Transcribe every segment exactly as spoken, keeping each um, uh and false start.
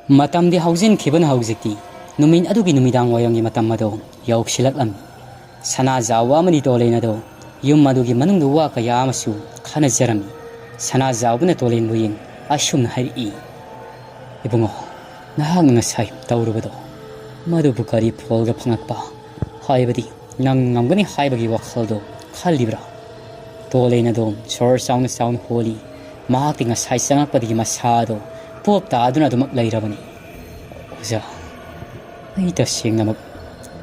ꯃꯇꯝꯗꯤ ꯍꯧꯖꯤꯟꯈꯤꯕꯅ ꯍꯧꯖꯤꯛꯇꯤ ꯅꯨꯃꯤꯠ ꯑꯗꯨꯒꯤ ꯅꯨꯃꯤꯗꯥꯡ ꯋꯥꯏꯔꯝꯒꯤ ꯃꯇꯝ ꯑꯗꯣ ꯌꯧꯁꯤꯜꯂꯛꯂꯝꯃꯤ꯫ ꯁꯅꯥꯖꯥꯎꯕ ꯑꯃꯗꯤ ꯇꯣꯂꯦꯟ ꯑꯗꯣ ꯌꯨꯝ ꯑꯗꯨꯒꯤ ꯃꯅꯨꯡꯗ ꯋꯥ ꯀꯌꯥ ꯑꯃꯁꯨ ꯈꯟꯅꯖꯔꯝꯃꯤ꯫ ꯁꯅꯥꯖꯥꯎꯕꯅ ꯇꯣꯂꯦꯟꯕꯨ ꯌꯦꯡ ꯑꯁꯨꯝꯅ ꯍꯥꯏꯔꯛꯏ, "ꯏꯕꯨꯡꯉꯣ, ꯅꯍꯥꯛꯅ ꯉꯁꯥꯏ ꯇꯧꯔꯨꯕꯗꯣ, ꯃꯗꯨꯕꯨ ꯀꯔꯤ ꯐꯣꯜꯒ ꯐꯪꯉꯛꯄ? ꯍꯥꯏꯕꯗꯤ, ꯅꯪ ꯉꯝꯒꯅꯤ ꯍꯥꯏꯕꯒꯤ ꯋꯥꯈꯜꯗꯣ ꯈꯜꯂꯤꯕ꯭ꯔꯥ?" ꯇꯣꯂꯦꯟ ꯑꯗꯣ ꯁꯣꯔ ꯆꯥꯎꯅ ꯆꯥꯎꯅ ꯍꯣꯜꯂꯤ꯫ ꯃꯍꯥꯛꯇꯤ ꯉꯁꯥꯏ ꯆꯪꯉꯛꯄꯗꯒꯤ ꯃꯁꯥ ꯑꯗꯣ ꯄꯣꯞ ꯇꯥꯗꯨꯅ ꯑꯗꯨꯃꯛ ꯂꯩꯔꯕꯅꯤ꯫ "ꯑꯣꯖꯥ, ꯑꯩ ꯇꯁꯦꯡꯅꯃꯛ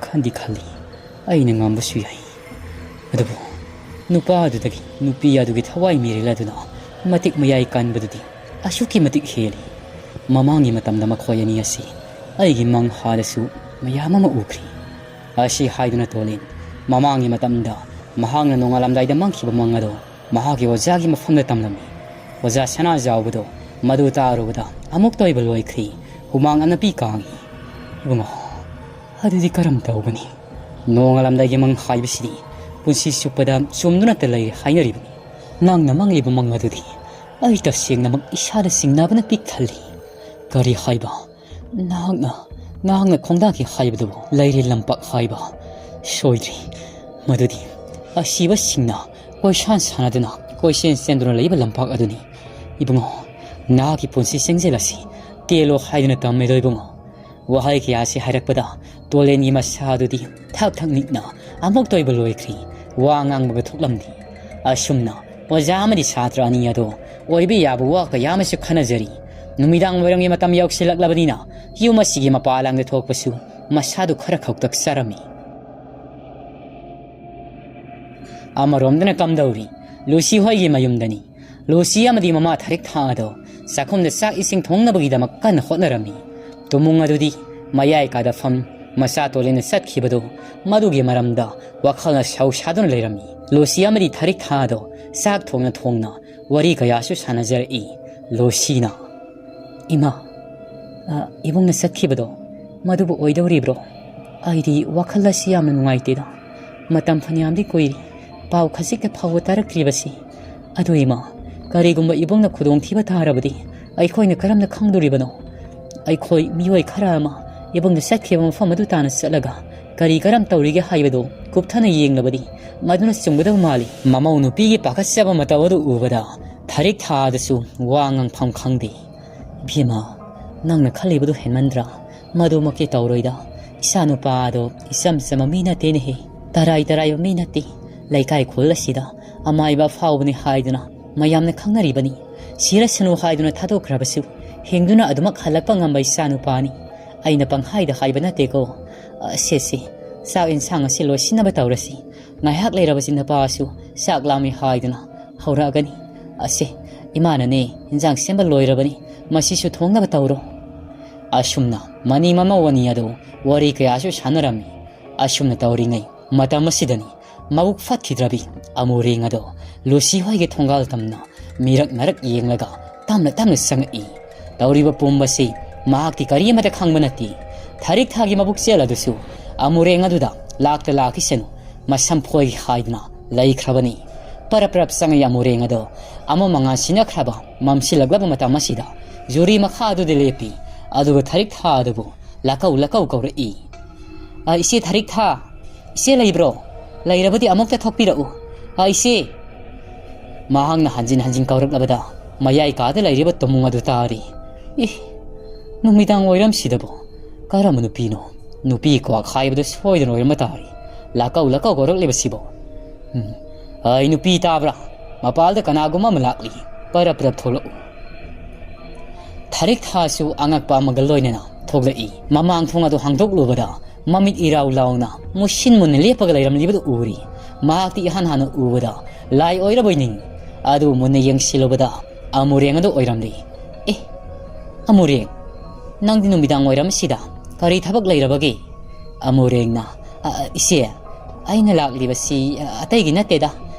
ꯈꯟꯗꯤ ꯈꯜꯂꯤ, ꯑꯩꯅ ꯉꯝꯕꯁꯨ ꯌꯥꯏ꯫ ꯑꯗꯨꯕꯨ ꯅꯨꯄꯥ ꯑꯗꯨꯗꯒꯤ ꯅꯨꯄꯤ ꯑꯗꯨꯒꯤ ꯊꯋꯥꯏ ꯃꯤꯔꯦꯜ ꯑꯗꯨꯅ ꯃꯇꯤꯛ ꯃꯌꯥꯏ ꯀꯟꯕꯗꯨꯗꯤ ꯑꯁꯨꯛꯀꯤ ꯃꯇꯤꯛ ꯍꯦꯜꯂꯤ꯫ ꯃꯃꯥꯡꯒꯤ ꯃꯇꯝꯗ ꯃꯈꯣꯏ ꯑꯅꯤ ꯑꯁꯤ ꯑꯩꯒꯤ ꯃꯪ ꯍꯥꯗꯁꯨ ꯃꯌꯥꯝ ꯑꯃ ꯎꯈ꯭ꯔꯤ꯫" ꯑꯁꯤ ꯍꯥꯏꯗꯨꯅ ꯇꯣꯂꯦꯟ ꯃꯃꯥꯡꯒꯤ ꯃꯇꯝꯗ ꯃꯍꯥꯛꯅ ꯅꯣꯡꯉꯥꯜꯂꯝꯗꯥꯏꯗ ꯃꯪꯈꯤꯕ ꯃꯪ ꯑꯗꯣ ꯃꯍꯥꯛꯀꯤ ꯑꯣꯖꯥꯒꯤ ꯃꯐꯝꯗ ꯇꯝꯂꯝꯃꯤ꯫ ꯑꯣꯖꯥ ꯁꯅꯥꯖꯥꯎꯕꯗꯣ ꯃꯗꯨ ꯇꯥꯔꯨꯕꯗ ꯑꯃꯨꯛꯇ ꯑꯣꯏꯕ ꯂꯣꯏꯈ꯭ꯔꯤ꯫ ꯍꯨꯃꯥꯡ ꯑꯅꯞꯄꯤ ꯀꯥꯡꯏ꯫ "ꯏꯕꯨꯡꯉꯣ, ꯑꯗꯨꯗꯤ ꯀꯔꯝ ꯇꯧꯒꯅꯤ? ꯅꯣꯡꯉꯥꯜꯂꯝꯗꯥꯏꯒꯤ ꯃꯪ ꯍꯥꯏꯕꯁꯤꯗꯤ ꯄꯨꯟꯁꯤ ꯆꯨꯞꯄꯗ ꯆꯨꯝꯗꯨꯅꯇ ꯂꯩꯔꯦ ꯍꯥꯏꯅꯔꯤꯕꯅꯤ꯫ ꯅꯪꯅ ꯃꯪꯂꯤꯕ ꯃꯪ ꯑꯗꯨꯗꯤ ꯑꯩ ꯇꯁꯦꯡꯅꯃꯛ ꯏꯁꯥꯗ ꯆꯤꯡꯅꯕꯅ ꯄꯤꯛ ꯊꯜꯂꯤ꯫ ꯀꯔꯤ ꯍꯥꯏꯕ? ꯅꯍꯥꯛꯅ, ꯅꯍꯥꯛꯅ ꯈꯣꯡꯗꯥꯈꯤ ꯍꯥꯏꯕꯗꯨꯕꯨ ꯂꯩꯔꯦ ꯂꯝꯄꯥꯛ ꯍꯥꯏꯕ? ꯁꯣꯏꯗ꯭ꯔꯦ꯫ ꯃꯗꯨꯗꯤ ꯑꯁꯤꯕꯁꯤꯡꯅ ꯀꯣꯏꯁꯥꯟ ꯁꯥꯟꯅꯗꯨꯅ ꯀꯣꯏꯆꯦꯟ ꯆꯦꯟꯗꯨꯅ ꯂꯩꯕ ꯂꯝꯄꯥꯛ ꯑꯗꯨꯅꯤ꯫ ꯏꯕꯨꯡꯉꯣ, ꯅꯍꯥꯛꯀꯤ ꯄꯨꯟꯁꯤ ꯆꯦꯡꯖꯦꯜ ꯑꯁꯤ ꯇꯦꯜꯂꯣ ꯍꯥꯏꯗꯨꯅ ꯇꯝꯃꯦꯗꯣ ꯏꯕꯨꯡꯉꯣ꯫" ꯋꯥꯍꯩ ꯀꯌꯥꯁꯤ ꯍꯥꯏꯔꯛꯄꯗ ꯇꯣꯂꯦꯟꯒꯤ ꯃꯁꯥ ꯑꯗꯨꯗꯤ ꯊꯛ ꯊꯛ ꯅꯤꯛꯅ ꯑꯃꯨꯛꯇ ꯑꯣꯏꯕ ꯂꯣꯏꯈ꯭ꯔꯤ꯫ ꯋꯥ ꯉꯥꯡꯕꯒ ꯊꯣꯛꯂꯝꯗꯦ꯫ ꯑꯁꯨꯝꯅ ꯑꯣꯖꯥ ꯑꯃꯗꯤ ꯁꯥꯇ꯭ꯔ ꯑꯅꯤ ꯑꯗꯣ ꯑꯣꯏꯕ ꯌꯥꯕ ꯋꯥ ꯀꯌꯥ ꯑꯃꯁꯨ ꯈꯟꯅꯖꯔꯤ꯫ ꯅꯨꯃꯤꯗꯥꯡ ꯋꯥꯏꯔꯝꯒꯤ ꯃꯇꯝ ꯌꯧꯁꯤꯜꯂꯛꯂꯕꯅꯤꯅ ꯌꯨꯝ ꯑꯁꯤꯒꯤ ꯃꯄꯥ ꯂꯥꯡꯗ ꯊꯣꯛꯄꯁꯨ ꯃꯁꯥꯗꯨ ꯈꯔ ꯈꯧꯇꯛ ꯆꯥꯔꯝꯃꯤ꯫ ꯑꯃꯔꯣꯝꯗꯅ ꯀꯝꯗꯧꯔꯤ, ꯂꯨꯁꯤ ꯍꯣꯏꯒꯤ ꯃꯌꯨꯝꯗꯅꯤ꯫ ꯂꯨꯁꯤ ꯑꯃꯗꯤ ꯃꯃꯥ ꯊꯥꯔꯤꯛ ꯊꯥ ꯑꯗꯣ ꯆꯥꯛꯈꯨꯝꯗ ꯆꯥꯛ ꯏꯁꯤꯡ ꯊꯣꯡꯅꯕꯒꯤꯗꯃꯛ ꯀꯟꯅ ꯍꯣꯠꯅꯔꯝꯃꯤ꯫ ꯇꯨꯃꯨꯡ ꯑꯗꯨꯗꯤ ꯃꯌꯥꯏ ꯀꯥꯗ ꯐꯝ, ꯃꯆꯥ ꯇꯣꯂꯦꯟꯅ ꯆꯠꯈꯤꯕꯗꯨ ꯃꯗꯨꯒꯤ ꯃꯔꯝꯗ ꯋꯥꯈꯜꯅ ꯁꯧ ꯁꯥꯗꯨꯅ ꯂꯩꯔꯝꯃꯤ꯫ ꯂꯨꯁꯤ ꯑꯃꯗꯤ ꯊꯥꯔꯤꯛ ꯊꯥ ꯑꯗꯣ ꯆꯥꯛ ꯊꯣꯡꯅ ꯊꯣꯡꯅ ꯋꯥꯔꯤ ꯀꯌꯥꯁꯨ ꯁꯥꯟꯅꯖꯔꯛꯏ꯫ ꯂꯨꯁꯤꯅ, "ꯏꯃꯥ, ꯑ, ꯏꯕꯨꯡꯅ ꯆꯠꯈꯤꯕꯗꯣ ꯃꯗꯨꯕꯨ ꯑꯣꯏꯗꯧꯔꯤꯕ꯭ꯔꯣ? ꯑꯩꯗꯤ ꯋꯥꯈꯜ ꯑꯁꯤ ꯌꯥꯝꯅ ꯅꯨꯡꯉꯥꯏꯇꯦꯗ꯫ ꯃꯇꯝ ꯐꯅꯌꯥꯝꯗꯤ ꯀꯨꯏꯔꯦ ꯄꯥꯎ ꯈꯖꯤꯛꯇ ꯐꯥꯎꯕ ꯇꯥꯔꯛꯇ꯭ꯔꯤꯕꯁꯤ꯫ ꯑꯗꯨ ꯏꯃꯥ, ꯀꯔꯤꯒꯨꯝꯕ ꯏꯕꯨꯡꯅ ꯈꯨꯗꯣꯡꯊꯤꯕ ꯇꯥꯔꯕꯗꯤ ꯑꯩꯈꯣꯏꯅ ꯀꯔꯝꯅ ꯈꯪꯗꯣꯔꯤꯕꯅꯣ? ꯑꯩꯈꯣꯏ ꯃꯤꯑꯣꯏ ꯈꯔ ꯑꯃ ꯏꯕꯨꯡꯗꯨ ꯆꯠꯈꯤꯕ ꯃꯐꯝ ꯑꯗꯨ ꯇꯥꯟꯅ ꯆꯠꯂꯒ ꯀꯔꯤ ꯀꯔꯝ ꯇꯧꯔꯤꯒꯦ ꯍꯥꯏꯕꯗꯨ ꯀꯨꯞꯊꯅ ꯌꯦꯡꯂꯕꯗꯤ ꯃꯗꯨꯅ ꯆꯨꯝꯒꯗꯕ ꯃꯥꯜꯂꯤ꯫ ꯃꯃꯧ ꯅꯨꯄꯤꯒꯤ ꯄꯥꯈꯠꯆꯕ ꯃꯇꯧ ꯑꯗꯨ ꯎꯕꯗ ꯊꯔꯤꯛ ꯊꯥꯗꯁꯨ ꯋꯥ ꯉꯥꯡꯐꯝ ꯈꯪꯗꯦ꯫ "ꯏꯕꯦꯝꯃ, ꯅꯪꯅ ꯈꯜꯂꯤꯕꯗꯨ ꯍꯦꯟꯃꯟꯗ꯭ꯔꯥ? ꯃꯗꯨꯃꯛꯇꯤ ꯇꯧꯔꯣꯏꯗ꯫ ꯏꯆꯥ ꯅꯨꯄꯥ ꯑꯗꯣ ꯏꯆꯝ ꯆꯝꯕ ꯃꯤ ꯅꯠꯇꯦꯅꯦꯍꯦ꯫ ꯇꯔꯥꯏ ꯇꯔꯥꯏꯕ ꯃꯤ ꯅꯠꯇꯦ꯫ ꯂꯩꯀꯥꯏ ꯈꯨꯜ ꯑꯁꯤꯗ ꯑꯃꯥꯏꯕ ꯑꯐꯥꯎꯕꯅꯤ ꯍꯥꯏꯗꯨꯅ ꯃꯌꯥꯝꯅ ꯈꯪꯅꯔꯤꯕꯅꯤ꯫ ꯁꯤꯔꯁꯅꯨ ꯍꯥꯏꯗꯨꯅ ꯊꯥꯗꯣꯛꯈ꯭ꯔꯕꯁꯨ ꯍꯤꯡꯗꯨꯅ ꯑꯗꯨꯃꯛ ꯍꯜꯂꯛꯄ ꯉꯝꯕ ꯏꯆꯥ ꯅꯨꯄꯥꯅꯤ꯫ ꯑꯩꯅ ꯄꯪꯍꯥꯏꯗ ꯍꯥꯏꯕ ꯅꯠꯇꯦꯀꯣ꯫ ꯑ, ꯁꯦ, ꯁꯦ, ꯆꯥꯛ ꯏꯟꯁꯥꯡ ꯑꯁꯤ ꯂꯣꯏꯁꯤꯟꯅꯕ ꯇꯧꯔꯁꯤ꯫ ꯉꯥꯏꯍꯥꯛ ꯂꯩꯔꯕꯁꯤ ꯅꯨꯄꯥꯁꯨ ꯆꯥꯛ ꯂꯥꯝꯃꯤ ꯍꯥꯏꯗꯨꯅ ꯍꯧꯔꯛꯑꯒꯅꯤ꯫ ꯑꯁꯦ, ꯏꯃꯥꯅꯅꯦ ꯏꯟꯖꯥꯡ ꯁꯦꯝꯕ ꯂꯣꯏꯔꯕꯅꯤ, ꯃꯁꯤꯁꯨ ꯊꯣꯡꯅꯕ ꯇꯧꯔꯣ"꯫ ꯑꯁꯨꯝꯅ ꯃꯅꯤ ꯃꯃꯧ ꯑꯅꯤ ꯑꯗꯨ ꯋꯥꯔꯤ ꯀꯌꯥꯁꯨ ꯁꯥꯟꯅꯔꯝꯃꯤ꯫ ꯑꯁꯨꯝꯅ ꯇꯧꯔꯤꯉꯩ ꯃꯇꯝ ꯑꯁꯤꯗꯅꯤ ꯃꯕꯨꯛ ꯐꯠꯈꯤꯗ꯭ꯔꯕꯤ ꯑꯃꯨꯔꯦꯡ ꯑꯗꯣ ꯂꯨꯁꯤ ꯍꯣꯏꯒꯤ ꯊꯣꯡꯒꯥꯜ ꯇꯝꯅ ꯃꯤꯔꯛ ꯅꯔꯛ ꯌꯦꯡꯂꯒ ꯇꯞꯅ ꯇꯞꯅ ꯆꯪꯉꯛꯏ꯫ ꯇꯧꯔꯤꯕ ꯄꯨꯝꯕꯁꯤ ꯃꯍꯥꯛꯇꯤ ꯀꯔꯤ ꯑꯃꯠꯇ ꯈꯪꯕ ꯅꯠꯇꯦ꯫ ꯊꯔꯤꯛ ꯊꯥꯒꯤ ꯃꯕꯨꯛꯆꯦꯜ ꯑꯗꯨꯁꯨ ꯑꯃꯨꯔꯦꯡ ꯑꯗꯨꯗ ꯂꯥꯛꯇ ꯂꯥꯛꯈꯤꯁꯅꯨ, ꯃꯁꯝ ꯐꯣꯏꯒꯦ ꯍꯥꯏꯗꯨꯅ ꯂꯩꯈ꯭ꯔꯕꯅꯤ꯫ ꯄꯔꯞ ꯄꯔꯞ ꯆꯪꯉꯛꯏ ꯑꯃꯨꯔꯦꯡ ꯑꯗꯣ꯫ ꯑꯃ ꯃꯉꯥꯜ ꯁꯤꯟꯅꯈ꯭ꯔꯕ ꯃꯝꯁꯤꯜꯂꯛꯂꯕ ꯃꯇꯝ ꯑꯁꯤꯗ ꯖꯨꯔꯤ ꯃꯈꯥ ꯑꯗꯨꯗ ꯂꯦꯞꯄꯤ꯫ ꯑꯗꯨꯒ ꯊꯔꯤꯛ ꯊꯥ ꯑꯗꯨꯕꯨ ꯂꯥꯀꯧ ꯂꯥꯀꯧ ꯀꯧꯔꯛꯏ꯫ "ꯑ, ꯏꯆꯦ ꯊꯔꯤꯛ ꯊꯥ! ꯏꯆꯦ ꯂꯩꯕ꯭ꯔꯣ? ꯂꯩꯔꯕꯗꯤ ꯑꯃꯨꯛꯇ ꯊꯣꯛꯄꯤꯔꯛꯎ꯫ ꯑ, ꯏꯆꯦ!" ꯃꯍꯥꯛꯅ ꯍꯟꯖꯤꯟ ꯍꯟꯖꯤꯟ ꯀꯧꯔꯛꯂꯕꯗ ꯃꯌꯥꯏ ꯀꯥꯗ ꯂꯩꯔꯤꯕ ꯇꯨꯃꯨꯡ ꯑꯗꯨ ꯇꯥꯔꯤ꯫ "ꯑꯦ, ꯅꯨꯃꯤꯗꯥꯡ ꯋꯥꯏꯔꯝꯁꯤꯗꯕꯨ ꯀꯔꯝꯕ ꯅꯨꯄꯤꯅꯣ? ꯅꯨꯄꯤ ꯀ꯭ꯋꯥꯛ ꯍꯥꯏꯕꯗꯨ ꯁꯣꯏꯗꯅ ꯑꯣꯏꯔꯝꯕ ꯇꯥꯔꯤ꯫ ꯂꯥꯀꯧ ꯂꯥꯀꯧ ꯀꯧꯔꯛꯂꯤꯕꯁꯤꯕꯨ꯫ ꯎꯝ, ꯑꯩ ꯅꯨꯄꯤ ꯇꯥꯕ꯭ꯔꯥ? ꯃꯄꯥꯜꯗ ꯀꯅꯥꯒꯨꯝꯕ ꯑꯃ ꯂꯥꯛꯂꯤ꯫ ꯄꯔꯞ ꯄꯔꯞ ꯊꯣꯛꯂꯛꯎ"꯫ ꯊꯔꯤꯛ ꯊꯥꯁꯨ ꯑꯉꯛꯄ ꯑꯃꯒ ꯂꯣꯏꯅꯅ ꯊꯣꯛꯂꯛꯏ꯫ ꯃꯃꯥꯡ ꯊꯣꯡ ꯑꯗꯨ ꯍꯥꯡꯗꯣꯛꯂꯨꯕꯗ ꯃꯃꯤꯠ ꯏꯔꯥꯎ ꯂꯥꯎꯅ ꯃꯨꯁꯤꯟ ꯃꯨꯟꯅ ꯂꯦꯞꯄꯒ ꯂꯩꯔꯝꯂꯤꯕꯗꯨ ꯎꯔꯤ꯫ ꯃꯍꯥꯛꯇꯤ ꯏꯍꯥꯟ ꯍꯥꯟꯅ ꯎꯕꯗ ꯂꯥꯏ ꯑꯣꯏꯔꯕꯣꯏ ꯅꯤꯡꯏ꯫ ꯑꯗꯨꯕꯨ ꯃꯨꯟꯅ ꯌꯦꯡꯁꯤꯜꯂꯨꯕꯗ ꯑꯃꯨꯔꯦꯡ ꯑꯗꯨ ꯑꯣꯏꯔꯝꯂꯤ꯫ "ꯑꯦ, ꯑꯃꯨꯔꯦꯡ, ꯅꯪꯗꯤ ꯅꯨꯃꯤꯗꯥꯡ ꯋꯥꯏꯔꯝꯁꯤꯗ ꯀꯔꯤ ꯊꯕꯛ ꯂꯩꯔꯕꯒꯦ?" ꯑꯃꯨꯔꯦꯡꯅ, "ꯑ, ꯑ, ꯏꯆꯦ, ꯑꯩꯅ ꯂꯥꯛꯂꯤꯕꯁꯤ, ꯑ, ꯑꯇꯩꯒꯤ ꯅꯠꯇꯦꯗ꯫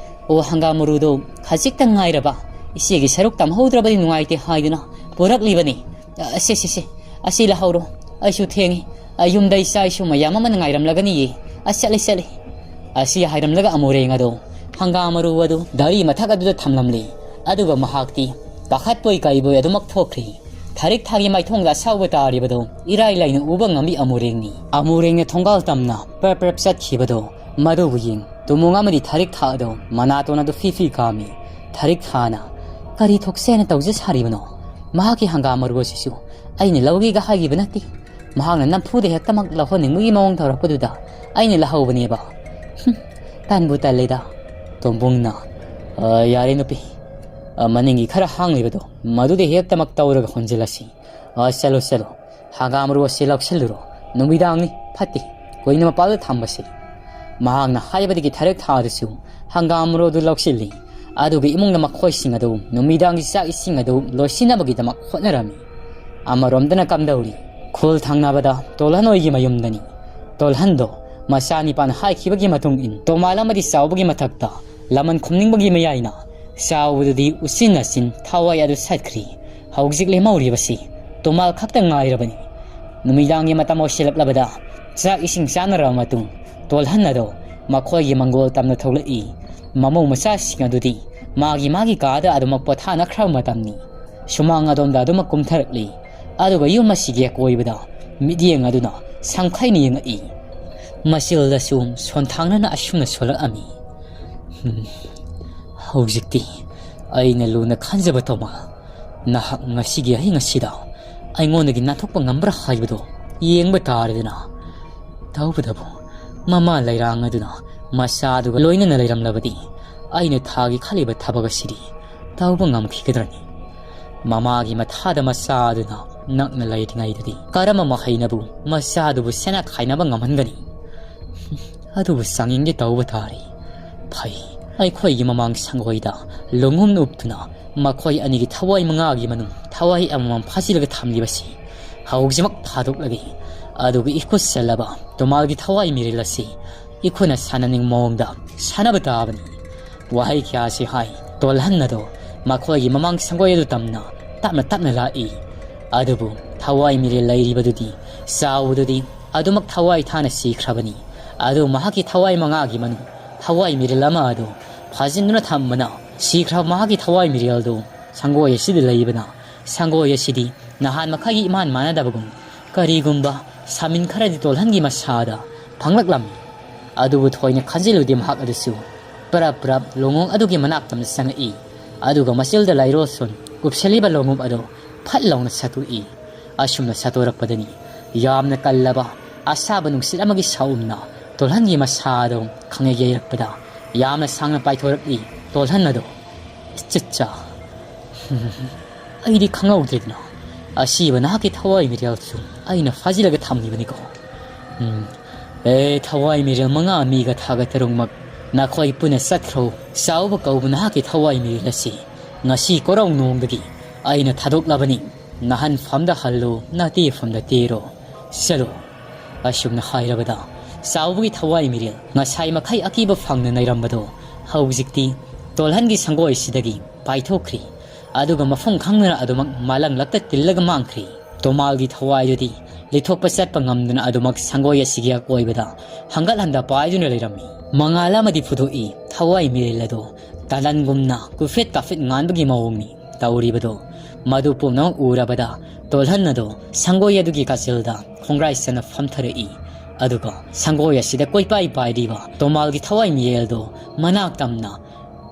ꯑꯣ, ꯍꯪꯒꯥꯝ ꯃꯔꯨꯗꯣ ꯈꯖꯤꯛꯇꯪ ꯉꯥꯏꯔꯕ, ꯏꯆꯦꯒꯤ ꯁꯔꯨꯛ ꯇꯝꯍꯧꯗ꯭ꯔꯕꯗꯤ ꯅꯨꯡꯉꯥꯏꯇꯦ ꯍꯥꯏꯗꯨꯅ ꯄꯨꯔꯛꯂꯤꯕꯅꯤ꯫ ꯑ, ꯁꯦ, ꯁꯦ, ꯁꯦ, ꯑꯁꯤ ꯂꯧꯍꯧꯔꯣ꯫ ꯑꯩꯁꯨ ꯊꯦꯡꯉꯤ꯫ ꯑ, ꯌꯨꯝꯗ ꯏꯆꯥ ꯏꯁꯨ ꯃꯌꯥꯝ ꯑꯃꯅ ꯉꯥꯏꯔꯝꯂꯒꯅꯤꯌꯦ꯫ ꯑ, ꯆꯠꯂꯦ, ꯆꯠꯂꯦ"꯫ ꯑꯁꯤ ꯍꯥꯏꯔꯝꯂꯒ ꯑꯃꯨꯔꯦꯡ ꯑꯗꯨ ꯍꯪꯒꯥꯝ ꯃꯔꯨ ꯑꯗꯨ ꯒꯥꯔꯤ ꯃꯊꯛ ꯑꯗꯨꯗ ꯊꯝꯂꯝꯂꯤ꯫ ꯑꯗꯨꯒ ꯃꯍꯥꯛꯇꯤ ꯄꯥꯈꯠꯄꯣꯏ ꯀꯩꯕꯣꯏ ꯑꯗꯨꯃꯛ ꯊꯣꯛꯈ꯭ꯔꯤ꯫ ꯊꯔꯤꯛ ꯊꯥꯒꯤ ꯃꯥꯏꯊꯣꯡꯗ ꯑꯁꯥꯎꯕ ꯇꯥꯔꯤꯕꯗꯨ ꯏꯔꯥꯏ ꯂꯥꯏꯅ ꯎꯕ ꯉꯝꯃꯤ ꯑꯃꯨꯔꯦꯡꯅꯤ꯫ ꯑꯃꯨꯔꯦꯡꯅ ꯊꯣꯡꯒꯥꯜ ꯇꯝꯅ ꯄ꯭ꯔꯞ ꯄ꯭ꯔꯞ ꯆꯠꯈꯤꯕꯗꯨ ꯃꯗꯨꯕꯨ ꯌꯦꯡ ꯇꯨꯃꯣꯡ ꯑꯃꯗꯤ ꯊꯔꯤꯛ ꯊꯥ ꯑꯗꯨ ꯃꯅꯥꯇꯣꯟ ꯑꯗꯨ ꯐꯤ ꯐꯤ ꯀꯥꯝꯃꯤ꯫ ꯊꯔꯤꯛ ꯊꯥꯅ ꯀꯔꯤ ꯊꯣꯛꯁꯦꯅ ꯇꯧꯖ ꯁꯥꯔꯤꯕꯅꯣ? ꯃꯍꯥꯛꯀꯤ ꯍꯪꯒꯥꯝ ꯃꯔꯨ ꯑꯁꯤꯁꯨ ꯑꯩꯅ ꯂꯧꯒꯦꯒ ꯍꯥꯏꯈꯤꯕ ꯅꯠꯇꯦ꯫ ꯃꯍꯥꯛꯅ ꯅꯝꯐꯨꯗ ꯍꯦꯛꯇꯃꯛ ꯂꯧꯍꯟꯅꯤꯡꯕꯒꯤ ꯃꯑꯣꯡ ꯇꯧꯔꯛꯄꯗꯨꯗ ꯑꯩꯅ ꯂꯧꯍꯧꯕꯅꯦꯕ꯫ ꯍꯨꯝ, ꯇꯟꯕꯨ ꯇꯜꯂꯦꯗ꯫ ꯇꯣꯝꯕꯨꯡꯅ, "ꯑ, ꯌꯥꯔꯦ ꯅꯨꯄꯤ, ꯑ, ꯃꯅꯤꯡꯒꯤ ꯈꯔ ꯍꯥꯡꯂꯤꯕꯗꯣ ꯃꯗꯨꯗ ꯍꯦꯛꯇꯃꯛ ꯇꯧꯔꯒ ꯍꯣꯟꯖꯤꯜꯂꯁꯤ꯫ ꯑ, ꯆꯠꯂꯣ, ꯆꯠꯂꯣ, ꯍꯪꯒꯥꯝ ꯃꯔꯨ ꯑꯁꯤ ꯂꯧꯁꯤꯜꯂꯨꯔꯣ꯫ ꯅꯨꯃꯤꯗꯥꯡꯅꯤ, ꯐꯠꯇꯦ ꯀꯨꯏꯅ ꯃꯄꯥꯜꯗ ꯊꯝꯕꯁꯤ"꯫ ꯃꯍꯥꯛꯅ ꯍꯥꯏꯕꯗꯒꯤ ꯊꯔꯤꯛ ꯊꯥꯗꯨꯁꯨ ꯍꯪꯒꯥꯝ ꯃꯔꯨꯗꯨ ꯂꯧꯁꯤꯜꯂꯤ꯫ ꯑꯗꯨꯒ ꯏꯃꯨꯡꯗ ꯃꯈꯣꯏꯁꯤꯡ ꯑꯗꯨ ꯅꯨꯃꯤꯗꯥꯡꯒꯤ ꯆꯥꯛ ꯏꯁꯤꯡ ꯑꯗꯨ ꯂꯣꯏꯁꯤꯟꯅꯕꯒꯤꯗꯃꯛ ꯍꯣꯠꯅꯔꯝꯃꯤ꯫ ꯑꯃꯔꯣꯝꯗꯅ ꯀꯝꯗꯧꯔꯤ? ꯈꯨꯜ ꯊꯪꯅꯕꯗ ꯇꯣꯜꯍꯟ ꯍꯣꯏꯒꯤ ꯃꯌꯨꯝꯗꯅꯤ꯫ ꯇꯣꯜꯍꯟꯗꯣ ꯃꯆꯥ ꯅꯤꯄꯥꯅ ꯍꯥꯏꯈꯤꯕꯒꯤ ꯃꯇꯨꯡ ꯏꯟ ꯇꯣꯃꯥꯜ ꯑꯃꯗꯤ ꯆꯥꯎꯕꯒꯤ ꯃꯊꯛꯇ ꯂꯃꯟ ꯈꯨꯝꯅꯤꯡꯕꯒꯤ ꯃꯌꯥꯏꯅ ꯆꯥꯎꯕꯗꯨꯗꯤ ꯎꯆꯤꯟ ꯅꯥꯆꯤꯟ ꯊꯋꯥꯏ ꯑꯗꯨ ꯁꯠꯈ꯭ꯔꯤ꯫ ꯍꯧꯖꯤꯛ ꯂꯦꯝꯍꯧꯔꯤꯕꯁꯤ ꯇꯣꯃꯥꯜ ꯈꯛꯇ ꯉꯥꯏꯔꯕꯅꯤ꯫ ꯅꯨꯃꯤꯗꯥꯡꯒꯤ ꯃꯇꯝ ꯑꯣꯏꯁꯤꯜꯂꯛꯂꯕꯗ ꯆꯥꯛ ꯏꯁꯤꯡ ꯆꯥꯅꯔꯕ ꯃꯇꯨꯡ ꯇꯣꯜꯍꯟ ꯑꯗꯣ ꯃꯈꯣꯏꯒꯤ ꯃꯪꯒꯣꯜ ꯇꯝꯅ ꯊꯣꯛꯂꯛꯏ꯫ ꯃꯃꯧ ꯃꯆꯥꯁꯤꯡ ꯑꯗꯨꯗꯤ ꯃꯥꯒꯤ ꯃꯥꯒꯤ ꯀꯥꯗ ꯑꯗꯨꯃꯛ ꯄꯣꯊꯥꯅꯈ꯭ꯔꯕ ꯃꯇꯝꯅꯤ꯫ ꯁꯨꯃꯥꯡ ꯑꯗꯣꯝꯗ ꯑꯗꯨꯃꯛ ꯀꯨꯝꯊꯔꯛꯂꯤ꯫ ꯑꯗꯨꯒ ꯌꯨꯝ ꯑꯁꯤꯒꯤ ꯑꯀꯣꯏꯕꯗ ꯃꯤꯠꯌꯦꯡ ꯑꯗꯨꯅ ꯁꯪꯈꯩꯅ ꯌꯦꯡꯉꯛꯏ꯫ ꯃꯆꯤꯜꯗꯁꯨ ꯁꯣꯟꯊꯥꯡꯅꯅ ꯑꯁꯨꯝꯅ ꯁꯣꯜꯂꯛꯑꯝꯃꯤ꯫ "ꯍꯝ, ꯍꯧꯖꯤꯛꯇꯤ ꯑꯩꯅ ꯂꯨꯅ ꯈꯟꯖꯕ ꯇꯣꯃꯥ, ꯅꯍꯥꯛ ꯉꯁꯤꯒꯤ ꯑꯍꯤꯡ ꯑꯁꯤꯗ ꯑꯩꯉꯣꯟꯗꯒꯤ ꯅꯥꯟꯊꯣꯛꯄ ꯉꯝꯕ꯭ꯔꯥ ꯍꯥꯏꯕꯗꯨ ꯌꯦꯡꯕ ꯇꯥꯔꯦꯗꯅ꯫ ꯇꯧꯕꯇꯕꯨ ꯃꯃꯥ ꯂꯩꯔꯥꯡ ꯑꯗꯨꯅ ꯃꯆꯥꯗꯨꯒ ꯂꯣꯏꯅꯅ ꯂꯩꯔꯝꯂꯕꯗꯤ ꯑꯩꯅ ꯊꯥꯒꯤ ꯈꯜꯂꯤꯕ ꯊꯕꯛ ꯑꯁꯤꯗꯤ ꯇꯧꯕ ꯉꯝꯈꯤꯒꯗ꯭ꯔꯅꯤ? ꯃꯃꯥꯒꯤ ꯃꯊꯥꯗ ꯃꯆꯥ ꯑꯗꯨꯅ ꯅꯛꯅ ꯂꯩꯔꯤꯉꯩꯗꯗꯤ ꯀꯔꯝꯕ ꯃꯍꯩꯅꯕꯨ ꯃꯆꯥꯗꯨꯕꯨ ꯁꯦꯟꯅ ꯈꯥꯏꯅꯕ ꯉꯝꯍꯟꯒꯅꯤ? ꯑꯗꯨꯕꯨ ꯆꯥꯡꯌꯦꯡꯗꯤ ꯇꯧꯕ ꯇꯥꯔꯦ꯫ ꯐꯩ, ꯑꯩꯈꯣꯏꯒꯤ ꯃꯃꯥꯡ ꯁꯪꯒꯣꯏꯗ ꯂꯣꯡꯍꯨꯝ ꯎꯞꯇꯨꯅ ꯃꯈꯣꯏ ꯑꯅꯤꯒꯤ ꯊꯋꯥꯏ ꯃꯉꯥꯒꯤ ꯃꯅꯨꯡ ꯊꯋꯥꯏ ꯑꯃꯃꯝ ꯐꯥꯖꯤꯜꯂꯒ ꯊꯝꯂꯤꯕꯁꯤ ꯍꯧꯖꯤꯛꯃꯛ ꯐꯥꯗꯣꯛꯂꯒꯦ꯫ ꯑꯗꯨꯒ ꯏꯈꯨꯠ ꯆꯜꯂꯕ ꯇꯣꯃꯥꯜꯒꯤ ꯊꯋꯥꯏ ꯃꯤꯔꯦꯜ ꯑꯁꯤ ꯏꯈꯨꯠꯅ ꯁꯥꯟꯅꯅꯤꯡꯕ ꯃꯑꯣꯡꯗ ꯁꯥꯟꯅꯕ ꯇꯥꯕꯅꯤ"꯫ ꯋꯥꯍꯩ ꯀꯌꯥꯁꯤ ꯍꯥꯏ ꯇꯣꯜꯍꯟ ꯑꯗꯣ ꯃꯈꯣꯏꯒꯤ ꯃꯃꯥꯡ ꯁꯪꯒꯣꯏ ꯑꯗꯨ ꯇꯝꯅ ꯇꯞꯅ ꯇꯞꯅ ꯂꯥꯛꯏ꯫ ꯑꯗꯨꯕꯨ ꯊꯋꯥꯏ ꯃꯤꯔꯦꯜ ꯂꯩꯔꯤꯕꯗꯨꯗꯤ ꯆꯥꯎꯕꯗꯨꯗꯤ ꯑꯗꯨꯃꯛ ꯊꯋꯥꯏ ꯊꯥꯅ ꯁꯤꯈ꯭ꯔꯕꯅꯤ꯫ ꯑꯗꯨ ꯃꯍꯥꯛꯀꯤ ꯊꯋꯥꯏ ꯃꯉꯥꯒꯤ ꯃꯅꯨꯡ ꯊꯋꯥꯏ ꯃꯤꯔꯦꯜ ꯑꯃ ꯑꯗꯨ ꯐꯥꯖꯤꯟꯗꯨꯅ ꯊꯝꯕꯅ ꯁꯤꯈ꯭ꯔꯕ ꯃꯍꯥꯛꯀꯤ ꯊꯋꯥꯏ ꯃꯤꯔꯦꯜꯗꯨ ꯁꯪꯒꯣꯏ ꯑꯁꯤꯗ ꯂꯩꯕꯅ ꯁꯪꯒꯣꯏ ꯑꯁꯤꯗꯤ ꯅꯍꯥꯟ ꯃꯈꯩꯒꯤ ꯏꯃꯥꯟ ꯃꯥꯟꯅꯗꯕꯒꯨꯝ ꯀꯔꯤꯒꯨꯝꯕ ꯁꯥꯃꯤꯟ ꯈꯔꯗꯤ ꯇꯣꯜꯍꯟꯒꯤ ꯃꯁꯥꯗ ꯐꯪꯂꯛꯂꯝꯃꯤ꯫ ꯑꯗꯨꯕꯨ ꯊꯣꯏꯅ ꯈꯟꯖꯤꯜꯂꯨꯗꯦ ꯃꯍꯥꯛ ꯑꯗꯨꯁꯨ꯫ ꯄ꯭ꯔꯞ ꯄ꯭ꯔꯞ ꯂꯣꯡꯉꯣꯡ ꯑꯗꯨꯒꯤ ꯃꯅꯥꯛꯇ ꯆꯪꯉꯛꯏ꯫ ꯑꯗꯨꯒ ꯃꯆꯤꯜꯗ ꯂꯥꯏꯔꯣꯁꯨꯟ ꯀꯨꯞꯁꯤꯜꯂꯤꯕ ꯂꯣꯡꯉꯨꯞ ꯑꯗꯨ ꯐꯠ ꯂꯥꯎꯅ ꯁꯠꯇꯣꯛꯏ꯫ ꯑꯁꯨꯝꯅ ꯁꯠꯇꯣꯔꯛꯄꯗꯅꯤ ꯌꯥꯝꯅ ꯀꯜꯂꯕ ꯑꯁꯥꯕ ꯅꯨꯡꯁꯤꯠ ꯑꯃꯒꯤ ꯁꯥꯎꯝꯅ ꯇꯣꯜꯍꯟꯒꯤ ꯃꯁꯥꯗꯣ ꯈꯪꯌꯩ ꯌꯩꯔꯛꯄꯗ ꯌꯥꯝꯅ ꯁꯥꯡꯅ ꯄꯥꯏꯊꯣꯔꯛꯂꯤ꯫ ꯇꯣꯜꯍꯟ ꯑꯗꯣ ꯏꯆꯠꯆꯥ꯫ ꯑꯩꯗꯤ ꯈꯪꯍꯧꯗ꯭ꯔꯦꯗꯅ꯫ ꯑꯁꯤꯕ ꯅꯍꯥꯛꯀꯤ ꯊꯋꯥꯏ ꯃꯤꯔꯦꯜꯁꯨ ꯑꯩꯅ ꯐꯥꯖꯤꯜꯂꯒ ꯊꯝꯂꯤꯕꯅꯤꯀꯣ꯫ ꯎꯝ꯫ ꯑꯦ, ꯊꯋꯥꯏ ꯃꯤꯔꯦꯜ ꯃꯉꯥ ꯃꯤꯒ ꯊꯥꯒ ꯇꯔꯨꯛꯃꯛ ꯅꯈꯣꯏ ꯄꯨꯟꯅ ꯆꯠꯈ꯭ꯔꯣ꯫ ꯆꯥꯎꯕ ꯀꯧꯕ ꯅꯍꯥꯛꯀꯤ ꯊꯋꯥꯏ ꯃꯤꯔꯦꯜ ꯑꯁꯤ ꯉꯁꯤ ꯀꯣꯔꯧ ꯅꯣꯡꯗꯒꯤ ꯑꯩꯅ ꯊꯥꯗꯣꯛꯂꯕꯅꯤ꯫ ꯅꯍꯟꯐꯝꯗ ꯍꯜꯂꯣ, ꯅꯇꯦꯐꯝꯗ ꯇꯦꯔꯣ꯫ ꯆꯠꯂꯣ꯫ ꯑꯁꯨꯝꯅ ꯍꯥꯏꯔꯕꯗ ꯆꯥꯎꯕꯒꯤ ꯊꯋꯥꯏ ꯃꯤꯔꯦꯜ ꯉꯁꯥꯏ ꯃꯈꯩ ꯑꯀꯤꯕ ꯐꯪꯅ ꯅꯩꯔꯝꯕꯗꯣ ꯍꯧꯖꯤꯛꯇꯤ ꯇꯣꯜꯍꯟꯒꯤ ꯁꯪꯒꯣꯏꯁꯤꯗꯒꯤ ꯄꯥꯏꯊꯣꯛꯈ꯭ꯔꯤ꯫ ꯑꯗꯨꯒ ꯃꯐꯝ ꯈꯪꯗꯅ ꯑꯗꯨꯃꯛ ꯃꯥꯂꯪꯂꯛꯇ ꯇꯤꯜꯂꯒ ꯃꯥꯡꯈ꯭ꯔꯤ꯫ ꯇꯣꯃꯥꯜꯒꯤ ꯊꯋꯥꯏꯗꯨꯗꯤ ꯂꯤꯊꯣꯛꯄ ꯆꯠꯄ ꯉꯝꯗꯅ ꯑꯗꯨꯃꯛ ꯁꯪꯒꯣꯏ ꯑꯁꯤꯒꯤ ꯑꯀꯣꯏꯕꯗ ꯍꯪꯒꯠ ꯍꯟꯗ ꯄꯥꯏꯗꯨꯅ ꯂꯩꯔꯝꯃꯤ꯫ ꯃꯉꯥꯜ ꯑꯃꯗꯤ ꯐꯨꯗꯣꯛꯏ꯫ ꯊꯋꯥꯏ ꯃꯤꯔꯦꯜ ꯑꯗꯨ ꯇꯂꯟꯒꯨꯝꯅ ꯀꯨꯐꯦꯠ ꯀꯥꯐꯦꯠ ꯉꯥꯟꯕꯒꯤ ꯃꯑꯣꯡꯅꯤ ꯇꯧꯔꯤꯕꯗꯣ꯫ ꯃꯗꯨ ꯄꯨꯝꯅꯃꯛ ꯎꯔꯕꯗ ꯇꯣꯜꯍꯟ ꯑꯗꯣ ꯁꯪꯒꯣꯏ ꯑꯗꯨꯒꯤ ꯀꯥꯆꯤꯜꯗ ꯈꯣꯡꯒ꯭ꯔꯥꯏ ꯆꯟꯅ ꯐꯝꯊꯔꯛꯏ꯫ ꯑꯗꯨꯒ ꯁꯪꯒꯣꯏ ꯑꯁꯤꯗ ꯀꯣꯏꯄꯥꯏ ꯄꯥꯏꯔꯤꯕ ꯇꯣꯃꯥꯜꯒꯤ ꯊꯋꯥꯏ ꯃꯤꯔꯦꯜꯗꯣ ꯃꯅꯥꯛ ꯇꯝꯅ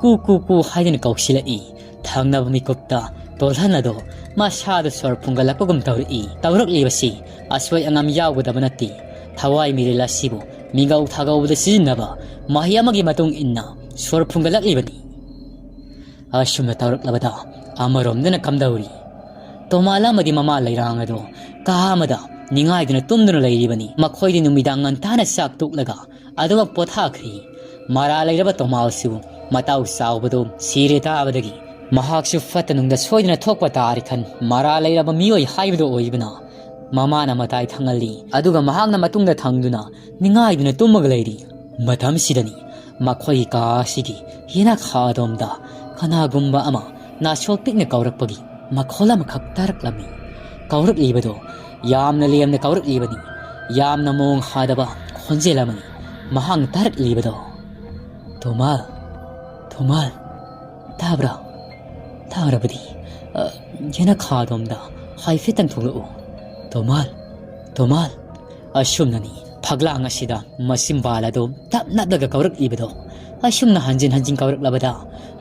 ꯀꯨ ꯀꯨ ꯀꯨ ꯍꯥꯏꯗꯨꯅ ꯀꯧꯁꯤꯜꯂꯛꯏ꯫ ꯊꯪꯅꯕ ꯃꯤꯀꯨꯞꯇ ꯇꯣꯜꯍꯟ ꯑꯗꯣ ꯃꯁꯥꯗ ꯁꯣꯔ ꯐꯨꯡꯒꯠꯂꯛꯄꯒꯨꯝ ꯇꯧꯔꯛꯏ꯫ ꯇꯧꯔꯛꯂꯤꯕꯁꯤ ꯑꯁꯣꯏ ꯑꯉꯥꯝ ꯌꯥꯎꯒꯗꯕ ꯅꯠꯇꯦ꯫ ꯊꯋꯥꯏ ꯃꯤꯔꯦꯜ ꯑꯁꯤꯕꯨ ꯃꯤꯒꯧ ꯊꯥꯒꯧꯕꯗ ꯁꯤꯖꯤꯟꯅꯕ ꯃꯍꯩ ꯑꯃꯒꯤ ꯃꯇꯨꯡ ꯏꯟꯅ ꯁꯣꯔ ꯐꯨꯡꯒꯠꯂꯛꯂꯤꯕꯅꯤ꯫ ꯑꯁꯨꯝꯅ ꯇꯧꯔꯛꯂꯕꯗ ꯑꯃꯔꯣꯝꯗꯅ ꯀꯝꯗꯧꯔꯤ? ꯇꯣꯃꯥꯜ ꯑꯃꯗꯤ ꯃꯃꯥ ꯂꯩꯔꯥꯡ ꯑꯗꯣ ꯀꯥ ꯑꯃꯗ ꯅꯤꯡꯉꯥꯏꯗꯨꯅ ꯇꯨꯝꯗꯨꯅ ꯂꯩꯔꯤꯕꯅꯤ꯫ ꯃꯈꯣꯏꯗꯤ ꯅꯨꯃꯤꯗꯥꯡ ꯉꯟꯇꯥꯅ ꯆꯥꯛ ꯇꯣꯛꯂꯒ ꯑꯗꯨꯃꯛ ꯄꯣꯊꯥꯈ꯭ꯔꯤ꯫ ꯃꯔꯥ ꯂꯩꯔꯕ ꯇꯣꯃꯥꯜꯁꯨ ꯃꯇꯥꯎ ꯆꯥꯎꯕꯗꯣ ꯁꯤꯔꯦ ꯇꯥꯕꯗꯒꯤ ꯃꯍꯥꯛꯁꯨ ꯐꯠꯇ ꯅꯨꯡꯗ ꯁꯣꯏꯗꯅ ꯊꯣꯛꯄ ꯇꯥꯔꯦ ꯈꯟ ꯃꯔꯥ ꯂꯩꯔꯕ ꯃꯤꯑꯣꯏ ꯍꯥꯏꯕꯗꯣ ꯑꯣꯏꯕꯅ ꯃꯃꯥꯅ ꯃꯇꯥꯏ ꯊꯪꯍꯜꯂꯤ꯫ ꯑꯗꯨꯒ ꯃꯍꯥꯛꯅ ꯃꯇꯨꯡꯗ ꯊꯪꯗꯨꯅ ꯅꯤꯡꯉꯥꯏꯗꯨꯅ ꯇꯨꯝꯃꯒ ꯂꯩꯔꯤ꯫ ꯃꯇꯝꯁꯤꯗꯅꯤ ꯃꯈꯣꯏꯒꯤ ꯀꯥ ꯑꯁꯤꯒꯤ ꯌꯦꯅꯈꯥ ꯑꯗꯣꯝꯗ ꯀꯅꯥꯒꯨꯝꯕ ꯑꯃ ꯅꯥꯁꯣꯛ ꯄꯤꯛꯅ ꯀꯧꯔꯛꯄꯒꯤ ꯃꯈꯣꯜ ꯑꯃꯈꯛ ꯇꯥꯔꯛꯂꯝꯃꯤ꯫ ꯀꯧꯔꯛꯂꯤꯕꯗꯣ ꯌꯥꯝꯅ ꯂꯦꯝꯅ ꯀꯧꯔꯛꯂꯤꯕꯅꯤ꯫ ꯌꯥꯝꯅ ꯃꯑꯣꯡ ꯍꯥꯗꯕ ꯈꯣꯟꯖꯦꯜ ꯑꯃꯅꯤ ꯃꯍꯥꯛꯅ ꯇꯥꯔꯛꯂꯤꯕꯗꯣ꯫ "ꯊꯣꯃꯥꯜ, ꯊꯣꯃꯥꯜ, ꯇꯥꯕ꯭ꯔꯥ? ꯇꯥꯔꯕꯗꯤ, ꯑ, ꯌꯦꯅꯈꯥ ꯑꯗꯣꯝꯗ ꯍꯥꯏꯐꯦꯠꯇꯪ ꯊꯣꯛꯂꯛꯎ꯫ "ꯇꯣꯃꯥꯜ, ꯇꯣꯃꯥꯜ!" ꯑꯁꯨꯝꯅꯅꯤ ꯐꯛꯂꯥꯡ ꯑꯁꯤꯗ ꯃꯆꯤꯟꯕꯥꯜ ꯑꯗꯨ ꯇꯞ ꯅꯞꯂꯒ ꯀꯧꯔꯛꯂꯤꯕꯗꯣ꯫ ꯑꯁꯨꯝꯅ ꯍꯟꯖꯤꯟ ꯍꯟꯖꯤꯟ ꯀꯧꯔꯛꯂꯕꯗ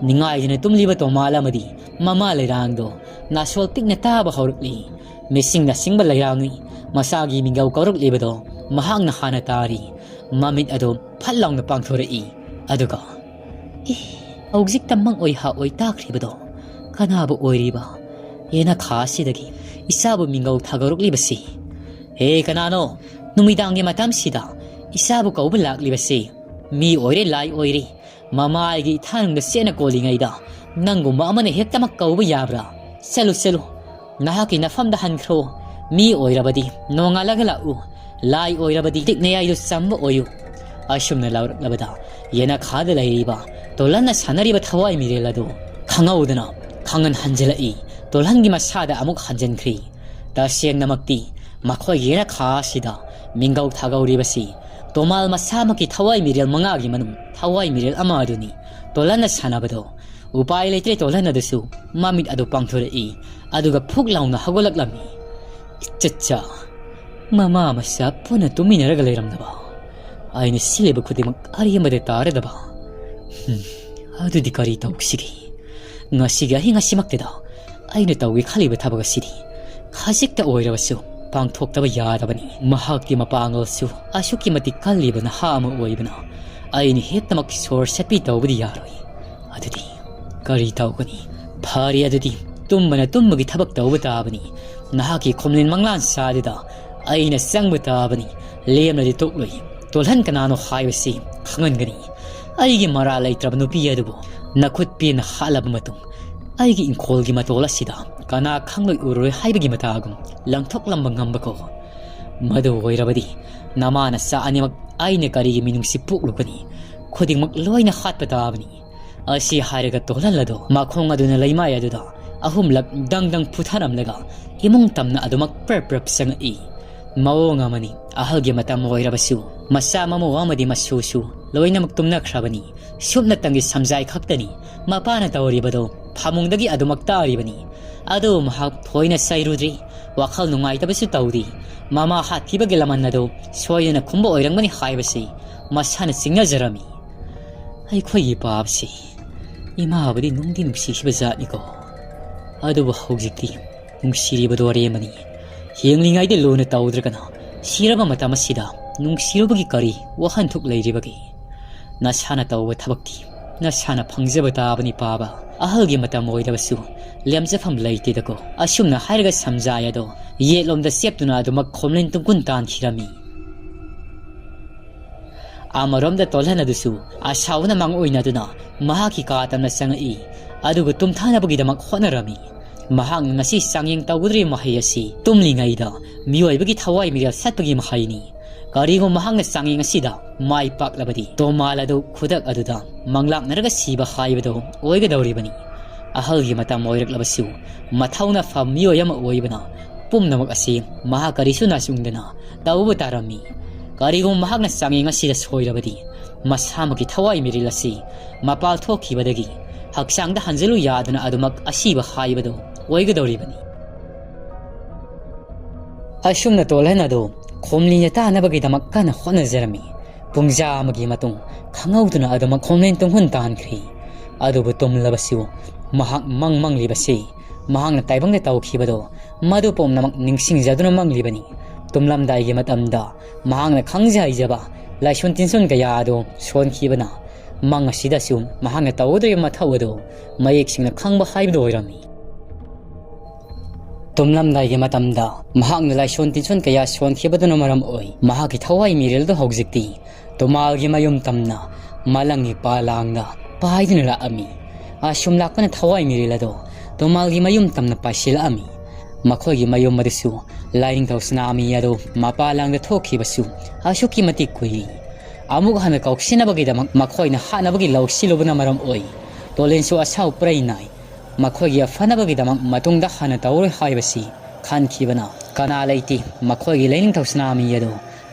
ꯅꯤꯡꯉꯥꯏꯗꯨꯅ ꯇꯨꯝꯂꯤꯕ ꯇꯣꯃꯥꯜ ꯑꯃꯗꯤ ꯃꯃꯥ ꯂꯩꯔꯥꯡꯗꯣ ꯅꯥꯁꯣꯜ ꯄꯤꯛꯅ ꯇꯥꯕ ꯍꯧꯔꯛꯂꯤ꯫ ꯃꯤꯁꯤꯡꯅ ꯆꯤꯡꯕ ꯂꯩꯔꯥꯡꯅꯤ ꯃꯆꯥꯒꯤ ꯃꯤꯡꯒꯧ ꯀꯧꯔꯛꯂꯤꯕꯗꯣ ꯃꯍꯥꯛꯅ ꯍꯥꯟꯅ ꯇꯥꯔꯤ꯫ ꯃꯃꯤꯠ ꯑꯗꯨ ꯐꯠ ꯂꯥꯎꯅ ꯄꯥꯡꯊꯣꯔꯛꯏ꯫ ꯑꯗꯨꯒ, "ꯑꯦ, ꯍꯧꯖꯤꯛꯇ ꯃꯪ ꯑꯣꯏ ꯍꯥ ꯑꯣꯏ ꯇꯥꯈ꯭ꯔꯤꯕꯗꯣ ꯀꯅꯥꯕꯨ ꯑꯣꯏꯔꯤꯕ?" ꯌꯦꯅꯈꯥ ꯑꯁꯤꯗꯒꯤ ꯏꯆꯥꯕꯨ ꯃꯤꯡꯒꯧ ꯊꯥꯒꯧꯔꯛꯂꯤꯕꯁꯤ꯫ "ꯍꯦ, ꯀꯅꯥꯅꯣ ꯅꯨꯃꯤꯗꯥꯡꯒꯤ ꯃꯇꯝꯁꯤꯗ ꯏꯆꯥꯕꯨ ꯀꯧꯕ ꯂꯥꯛꯂꯤꯕꯁꯤ? ꯃꯤ ꯑꯣꯏꯔꯦ, ꯂꯥꯏ ꯑꯣꯏꯔꯦ꯫ ꯃꯃꯥ ꯑꯩꯒꯤ ꯏꯊꯥꯅꯨꯡꯗ ꯆꯦꯠꯅ ꯀꯣꯜꯂꯤꯉꯩꯗ ꯅꯪꯒꯨꯝꯕ ꯑꯃꯅ ꯍꯦꯛꯇꯃꯛ ꯀꯧꯕ ꯌꯥꯕ꯭ꯔꯥ? ꯆꯠꯂꯨ, ꯆꯠꯂꯨ, ꯅꯍꯥꯛꯀꯤ ꯅꯐꯝꯗ ꯍꯟꯈ꯭ꯔꯣ꯫ ꯃꯤ ꯑꯣꯏꯔꯕꯗꯤ ꯅꯣꯡꯉꯥꯜꯂꯒ ꯂꯥꯛꯎ, ꯂꯥꯏ ꯑꯣꯏꯔꯕꯗꯤ ꯇꯤꯛ ꯅꯌꯥꯏꯗꯨ ꯆꯝꯕ ꯑꯣꯏꯌꯨ"꯫ ꯑꯁꯨꯝꯅ ꯂꯥꯎꯔꯛꯂꯕꯗ ꯌꯦꯅꯈꯥꯗ ꯂꯩꯔꯤꯕ ꯇꯣꯂꯟꯅ ꯁꯥꯟꯅꯔꯤꯕ ꯊꯋꯥꯏ ꯃꯤꯔꯦꯜ ꯑꯗꯨ ꯈꯪꯍꯧꯗꯅ ꯈꯪꯍꯟ ꯍꯟꯖꯤꯜꯂꯛꯏ꯫ ꯇꯣꯜꯍꯟꯒꯤ ꯃꯁꯥꯗ ꯑꯃꯨꯛ ꯍꯟꯖꯤꯟꯈ꯭ꯔꯤ꯫ ꯇꯁꯦꯡꯅꯃꯛꯇꯤ ꯃꯈꯣꯏꯒꯤ ꯌꯦꯅꯈꯥ ꯑꯁꯤꯗ ꯃꯤꯡꯒꯧ ꯊꯥꯒꯧꯔꯤꯕꯁꯤ ꯇꯣꯃꯥꯜ ꯃꯁꯥꯃꯛꯀꯤ ꯊꯋꯥꯏ ꯃꯤꯔꯦꯜ ꯃꯉꯥꯒꯤ ꯃꯅꯨꯡ ꯊꯋꯥꯏ ꯃꯤꯔꯦꯜ ꯑꯃ ꯑꯗꯨꯅꯤ꯫ ꯇꯣꯜꯍꯟꯅ ꯁꯥꯟꯅꯕꯗꯣ ꯎꯄꯥꯏ ꯂꯩꯇ꯭ꯔꯦ꯫ ꯇꯣꯜꯍꯟ ꯑꯗꯨꯁꯨ ꯃꯃꯤꯠ ꯑꯗꯨ ꯄꯥꯡꯊꯣꯔꯛꯏ, ꯑꯗꯨꯒ ꯐꯨꯛ ꯂꯥꯎꯅ ꯍꯧꯒꯠꯂꯛꯂꯝꯃꯤ꯫ ꯏꯆꯠꯆꯥ, ꯃꯃꯥ ꯃꯆꯥ ꯄꯨꯟꯅ ꯇꯨꯃꯤꯟꯅꯔꯒ ꯂꯩꯔꯝꯗꯕ, ꯑꯩꯅ ꯁꯤꯜꯂꯤꯕ ꯈꯨꯗꯤꯡꯃꯛ ꯑꯔꯦꯝꯕꯗ ꯇꯥꯔꯗꯕ꯫ ꯍꯨꯝ, ꯑꯗꯨꯗꯤ ꯀꯔꯤ ꯇꯧꯁꯤꯒꯦ? ꯉꯁꯤꯒꯤ ꯑꯍꯤꯡ ꯑꯁꯤꯃꯛꯇꯗ ꯑꯩꯅ ꯇꯧꯒꯦ ꯈꯜꯂꯤꯕ ꯊꯕꯛ ꯑꯁꯤꯗꯤ ꯈꯖꯤꯛꯇ ꯑꯣꯏꯔꯕꯁꯨ ꯄꯥꯡꯊꯣꯛꯇꯕ ꯌꯥꯗꯕꯅꯤ꯫ ꯃꯍꯥꯛꯀꯤ ꯃꯄꯥꯡꯒꯜꯁꯨ ꯑꯁꯨꯛꯀꯤ ꯃꯇꯤꯛ ꯀꯜꯂꯤꯕ ꯅꯍꯥ ꯑꯃ ꯑꯣꯏꯕꯅ ꯑꯩꯅ ꯍꯦꯛꯇꯃꯛ ꯁꯣꯔ ꯁꯦꯠꯄꯤ ꯇꯧꯕꯗꯤ ꯌꯥꯔꯣꯏ꯫ ꯑꯗꯨꯗꯤ ꯀꯔꯤ ꯇꯧꯒꯅꯤ? ꯐꯔꯦ, ꯑꯗꯨꯗꯤ ꯇꯨꯝꯕꯅ ꯇꯨꯝꯕꯒꯤ ꯊꯕꯛ ꯇꯧꯕ ꯇꯥꯕꯅꯤ꯫ ꯅꯍꯥꯛꯀꯤ ꯈꯣꯝꯂꯦꯟ ꯃꯪꯂꯥꯟ ꯁꯥꯗꯨꯗ ꯑꯩꯅ ꯆꯪꯕ ꯇꯥꯕꯅꯤ꯫ ꯂꯦꯝꯅꯗꯤ ꯇꯣꯛꯂꯣꯏ꯫ ꯇꯣꯜꯍꯟ ꯀꯅꯥꯅꯣ ꯍꯥꯏꯕꯁꯤ ꯈꯪꯍꯟꯒꯅꯤ꯫ ꯑꯩꯒꯤ ꯃꯔꯥꯜ ꯂꯩꯇ꯭ꯔꯕ ꯅꯨꯄꯤ ꯑꯗꯨꯕꯨ ꯅꯈꯨꯠ ꯄꯦꯟꯅ ꯍꯥꯠꯂꯕ ꯃꯇꯨꯡ ꯑꯩꯒꯤ ꯏꯪꯈꯣꯜꯒꯤ ꯃꯇꯣꯜ ꯑꯁꯤꯗ ꯀꯅꯥ ꯈꯪꯂꯣꯏ ꯎꯔꯔꯣꯏ ꯍꯥꯏꯕꯒꯤ ꯃꯇꯥꯒꯨꯝ ꯂꯪꯊꯣꯛꯂꯝꯕ ꯉꯝꯕꯀꯣ꯫ ꯃꯗꯨ ꯑꯣꯏꯔꯕꯗꯤ ꯅꯃꯥ ꯅꯆꯥ ꯑꯅꯤꯃꯛ ꯑꯩꯅ ꯀꯔꯤꯒꯤ ꯃꯤꯅꯨꯡꯁꯤ ꯄꯣꯛꯂꯨꯒꯅꯤ? ꯈꯨꯗꯤꯡꯃꯛ ꯂꯣꯏꯅ ꯍꯥꯠꯄ ꯇꯥꯕꯅꯤ꯫ ꯑꯁꯤ ꯍꯥꯏꯔꯒ ꯇꯣꯜꯍꯟ ꯑꯗꯨ ꯃꯈꯣꯡ ꯑꯗꯨꯅ ꯂꯩꯃꯥꯏ ꯑꯗꯨꯗ ꯑꯍꯨꯝꯂꯛ ꯗꯪ ꯗꯪ ꯐꯨꯊꯔꯝꯂꯒ ꯏꯃꯨꯡ ꯇꯝꯅ ꯑꯗꯨꯃꯛ ꯄ꯭ꯔꯞ ꯄ꯭ꯔꯞ ꯆꯪꯉꯛꯏ꯫ ꯃꯑꯣꯡ ꯑꯃꯅꯤ, ꯑꯍꯜꯒꯤ ꯃꯇꯝ ꯑꯣꯏꯔꯕꯁꯨ ꯃꯆꯥ ꯃꯃꯧ ꯑꯃꯗꯤ ꯃꯁꯨꯁꯨ ꯂꯣꯏꯅꯃꯛ ꯇꯨꯝꯅꯈ꯭ꯔꯕꯅꯤ꯫ ꯁꯨꯞꯅꯇꯪꯒꯤ ꯁꯝꯖꯥꯏ ꯈꯛꯇꯅꯤ ꯃꯄꯥꯅ ꯇꯧꯔꯤꯕꯗꯣ ꯐꯃꯨꯡꯗꯒꯤ ꯑꯗꯨꯃꯛ ꯇꯥꯔꯤꯕꯅꯤ꯫ ꯑꯗꯨꯕꯨ ꯃꯍꯥꯛ ꯊꯣꯏꯅ ꯆꯩꯔꯨꯗ꯭ꯔꯤ, ꯋꯥꯈꯜ ꯅꯨꯡꯉꯥꯏꯇꯕꯁꯨ ꯇꯧꯗꯦ꯫ ꯃꯃꯥ ꯍꯥꯠꯈꯤꯕꯒꯤ ꯂꯃꯟ ꯑꯗꯨ ꯁꯣꯏꯗꯅ ꯈꯨꯝꯕ ꯑꯣꯏꯔꯝꯒꯅꯤ ꯍꯥꯏꯕꯁꯤ ꯃꯁꯥꯅ ꯆꯤꯡꯅꯖꯔꯝꯃꯤ꯫ ꯑꯩꯈꯣꯏꯒꯤ ꯄꯥꯞꯁꯤ ꯏꯃꯥꯕꯨꯗꯤ ꯅꯨꯡꯗꯤ ꯅꯨꯡꯁꯤꯈꯤꯕ ꯖꯥꯠꯅꯤꯀꯣ꯫ ꯑꯗꯨꯕꯨ ꯍꯧꯖꯤꯛꯇꯤ ꯅꯨꯡꯁꯤꯔꯤꯕꯗꯣ ꯑꯔꯦꯝꯕꯅꯤ꯫ ꯍꯤꯡꯂꯤꯉꯩꯗ ꯂꯨꯅ ꯇꯧꯗ꯭ꯔꯒꯅ ꯁꯤꯔꯕ ꯃꯇꯝ ꯑꯁꯤꯗ ꯅꯨꯡꯁꯤꯔꯨꯕꯒꯤ ꯀꯔꯤ ꯋꯥꯍꯟꯊꯣꯛ ꯂꯩꯔꯤꯕꯒꯦ? ꯅꯁꯥꯅ ꯇꯧꯕ ꯊꯕꯛꯇꯤ ꯅꯁꯥꯅ ꯐꯪꯖꯕ ꯇꯥꯕꯅꯤ ꯄꯥꯕ꯫ ꯑꯍꯜꯒꯤ ꯃꯇꯝ ꯑꯣꯏꯔꯕꯁꯨ ꯂꯦꯝꯖꯐꯝ ꯂꯩꯇꯦꯗꯀꯣ꯫ ꯑꯁꯨꯝꯅ ꯍꯥꯏꯔꯒ ꯁꯝꯖꯥꯏ ꯑꯗꯣ ꯌꯦꯠꯂꯣꯝꯗ ꯆꯦꯞꯇꯨꯅ ꯑꯗꯨꯃꯛ ꯈꯣꯝꯂꯤꯟ ꯇꯨꯡꯀꯨꯟ ꯇꯥꯟꯈꯤꯔꯝꯃꯤ꯫ ꯑꯃꯔꯣꯝꯗ ꯇꯣꯜꯍꯟ ꯑꯗꯨꯁꯨ ꯑꯁꯥꯎꯕꯅ ꯃꯥꯡꯑꯣꯏꯅꯗꯨꯅ ꯃꯍꯥꯛꯀꯤ ꯀꯥ ꯇꯝꯅ ꯆꯪꯉꯛꯏ, ꯑꯗꯨꯒ ꯇꯨꯝꯊꯥꯅꯕꯒꯤꯗꯃꯛ ꯍꯣꯠꯅꯔꯝꯃꯤ꯫ ꯃꯍꯥꯛꯅ ꯉꯁꯤ ꯆꯥꯡꯌꯦꯡ ꯇꯧꯒꯗꯧꯔꯤꯕ ꯃꯍꯩ ꯑꯁꯤ ꯇꯨꯝꯂꯤꯉꯩꯗ ꯃꯤꯑꯣꯏꯕꯒꯤ ꯊꯋꯥꯏ ꯃꯤꯔꯦꯜ ꯁꯠꯄꯒꯤ ꯃꯍꯩꯅꯤ꯫ ꯀꯔꯤꯒꯨꯝꯕ ꯃꯍꯥꯛꯅ ꯆꯥꯡꯌꯦꯡ ꯑꯁꯤꯗ ꯃꯥꯏ ꯄꯥꯛꯂꯕꯗꯤ ꯇꯣꯃꯥꯜ ꯑꯗꯨ ꯈꯨꯗꯛ ꯑꯗꯨꯗ ꯃꯪꯂꯥꯛꯅꯔꯒ ꯁꯤꯕ ꯍꯥꯏꯕꯗꯨ ꯑꯣꯏꯒꯗꯧꯔꯤꯕꯅꯤ꯫ ꯑꯍꯜꯒꯤ ꯃꯇꯝ ꯑꯣꯏꯔꯛꯂꯕꯁꯨ ꯃꯊꯧꯅ ꯐꯕ ꯃꯤꯑꯣꯏ ꯑꯃ ꯑꯣꯏꯕꯅ ꯄꯨꯝꯅꯃꯛ ꯑꯁꯤ ꯃꯍꯥꯛ ꯀꯔꯤꯁꯨ ꯅꯥꯆꯨꯡꯗꯅ ꯇꯧꯕ ꯇꯥꯔꯝꯃꯤ꯫ ꯀꯔꯤꯒꯨꯝꯕ ꯃꯍꯥꯛꯅ ꯆꯥꯡꯌꯦꯡ ꯑꯁꯤꯗ ꯁꯣꯏꯔꯕꯗꯤ ꯃꯁꯥꯃꯛꯀꯤ ꯊꯋꯥꯏ ꯃꯤꯔꯤꯜ ꯑꯁꯤ ꯃꯄꯥꯜ ꯊꯣꯛꯈꯤꯕꯗꯒꯤ ꯍꯛꯆꯥꯡꯗ ꯍꯟꯖꯤꯜꯂꯨ ꯌꯥꯗꯅ ꯑꯗꯨꯃꯛ ꯑꯁꯤꯕ ꯍꯥꯏꯕꯗꯨ ꯑꯣꯏꯒꯗꯧꯔꯤꯕꯅꯤ꯫ ꯑꯁꯨꯝꯅ ꯇꯣꯜꯍꯟ ꯑꯗꯨ ꯈꯣꯝꯂꯤꯟ ꯇꯥꯅꯕꯒꯤꯗꯃꯛ ꯀꯟꯅ ꯍꯣꯠꯅꯖꯔꯝꯃꯤ꯫ ꯄꯨꯡꯖꯥ ꯑꯃꯒꯤ ꯃꯇꯨꯡ ꯈꯪꯍꯧꯗꯅ ꯑꯗꯨꯃꯛ ꯈꯣꯝꯂꯤꯟ ꯇꯨꯡꯍꯨꯟ ꯇꯥꯟꯈ꯭ꯔꯤ꯫ ꯑꯗꯨꯕꯨ ꯇꯨꯝꯂꯕꯁꯨ ꯃꯍꯥꯛ ꯃꯪ ꯃꯪꯂꯤꯕꯁꯤ ꯃꯍꯥꯛꯅ ꯇꯥꯏꯕꯪꯗ ꯇꯧꯈꯤꯕꯗꯣ ꯃꯗꯨ ꯄꯨꯝꯅꯃꯛ ꯅꯤꯡꯁꯤꯡꯖꯗꯨꯅ ꯃꯪꯂꯤꯕꯅꯤ꯫ ꯇꯨꯝꯂꯝꯗꯥꯏꯒꯤ ꯃꯇꯝꯗ ꯃꯍꯥꯛꯅ ꯈꯪꯖ ꯍꯩꯖꯕ ꯂꯥꯏꯁꯣꯟ ꯇꯤꯟꯁꯣꯟ ꯀꯌꯥ ꯑꯗꯨ ꯁꯣꯟꯈꯤꯕꯅ ꯃꯪ ꯑꯁꯤꯗꯁꯨ ꯃꯍꯥꯛꯅ ꯇꯧꯒꯗꯧꯔꯤꯕ ꯃꯊꯧ ꯑꯗꯨ ꯃꯌꯦꯛ ꯁꯦꯡꯅ ꯈꯪꯕ ꯍꯥꯏꯕꯗꯨ ꯑꯣꯏꯔꯝꯃꯤ꯫ ꯇꯨꯝꯂꯝꯗꯥꯏꯒꯤ ꯃꯇꯝꯗ ꯃꯍꯥꯛꯅ ꯂꯥꯏꯁꯣꯟ ꯇꯤꯟꯁꯣꯟ ꯀꯌꯥ ꯁꯣꯟꯈꯤꯕꯗꯨꯅ ꯃꯔꯝ ꯑꯣꯏ ꯃꯍꯥꯛꯀꯤ ꯊꯋꯥꯏ ꯃꯤꯔꯦꯜꯗꯨ ꯍꯧꯖꯤꯛꯇꯤ ꯇꯣꯃꯥꯜꯒꯤ ꯃꯌꯨꯝ ꯇꯝꯅ ꯃꯥꯂꯪꯒꯤ ꯄꯥꯂꯥꯡꯗ ꯄꯥꯏꯗꯨꯅ ꯂꯥꯛꯑꯝꯃꯤ꯫ ꯑꯁꯨꯝ ꯂꯥꯛꯄꯅ ꯊꯋꯥꯏ ꯃꯤꯔꯦꯜ ꯑꯗꯣ ꯇꯣꯃꯥꯜꯒꯤ ꯃꯌꯨꯝ ꯇꯝꯅ ꯄꯥꯏꯁꯤꯜꯂꯛꯑꯝꯃꯤ꯫ ꯃꯈꯣꯏꯒꯤ ꯃꯌꯨꯝ ꯑꯗꯨꯁꯨ ꯂꯥꯏꯅꯤꯡꯊꯧ ꯁꯅꯥꯃꯍꯤ ꯑꯗꯣ ꯃꯄꯥꯂꯥꯡꯗ ꯊꯣꯛꯈꯤꯕꯁꯨ ꯑꯁꯨꯛꯀꯤ ꯃꯇꯤꯛ ꯀꯨꯏꯔꯤ꯫ ꯑꯃꯨꯛ ꯍꯟꯅ ꯀꯧꯁꯤꯟꯅꯕꯒꯤꯗꯃꯛ ꯃꯈꯣꯏꯅ ꯍꯥꯠꯅꯕꯒꯤ ꯂꯧꯁꯤꯜꯂꯨꯕꯅ ꯃꯔꯝ ꯑꯣꯏ ꯇꯣꯂꯤꯟꯁꯨ ꯑꯁꯥꯎ ꯄ꯭ꯔꯩ ꯅꯥꯏ꯫ ꯃꯈꯣꯏꯒꯤ ꯑꯐꯅꯕꯒꯤꯗꯃꯛ ꯃꯇꯨꯡꯗ ꯍꯟꯅ ꯇꯧꯔꯣꯏ ꯍꯥꯏꯕꯁꯤ ꯈꯟꯈꯤꯕꯅ ꯀꯅꯥ ꯂꯩꯇꯦ ꯃꯈꯣꯏꯒꯤ ꯂꯥꯏꯅꯤꯡꯊꯧ ꯁꯅꯥꯃꯍꯤ ꯑꯗꯨ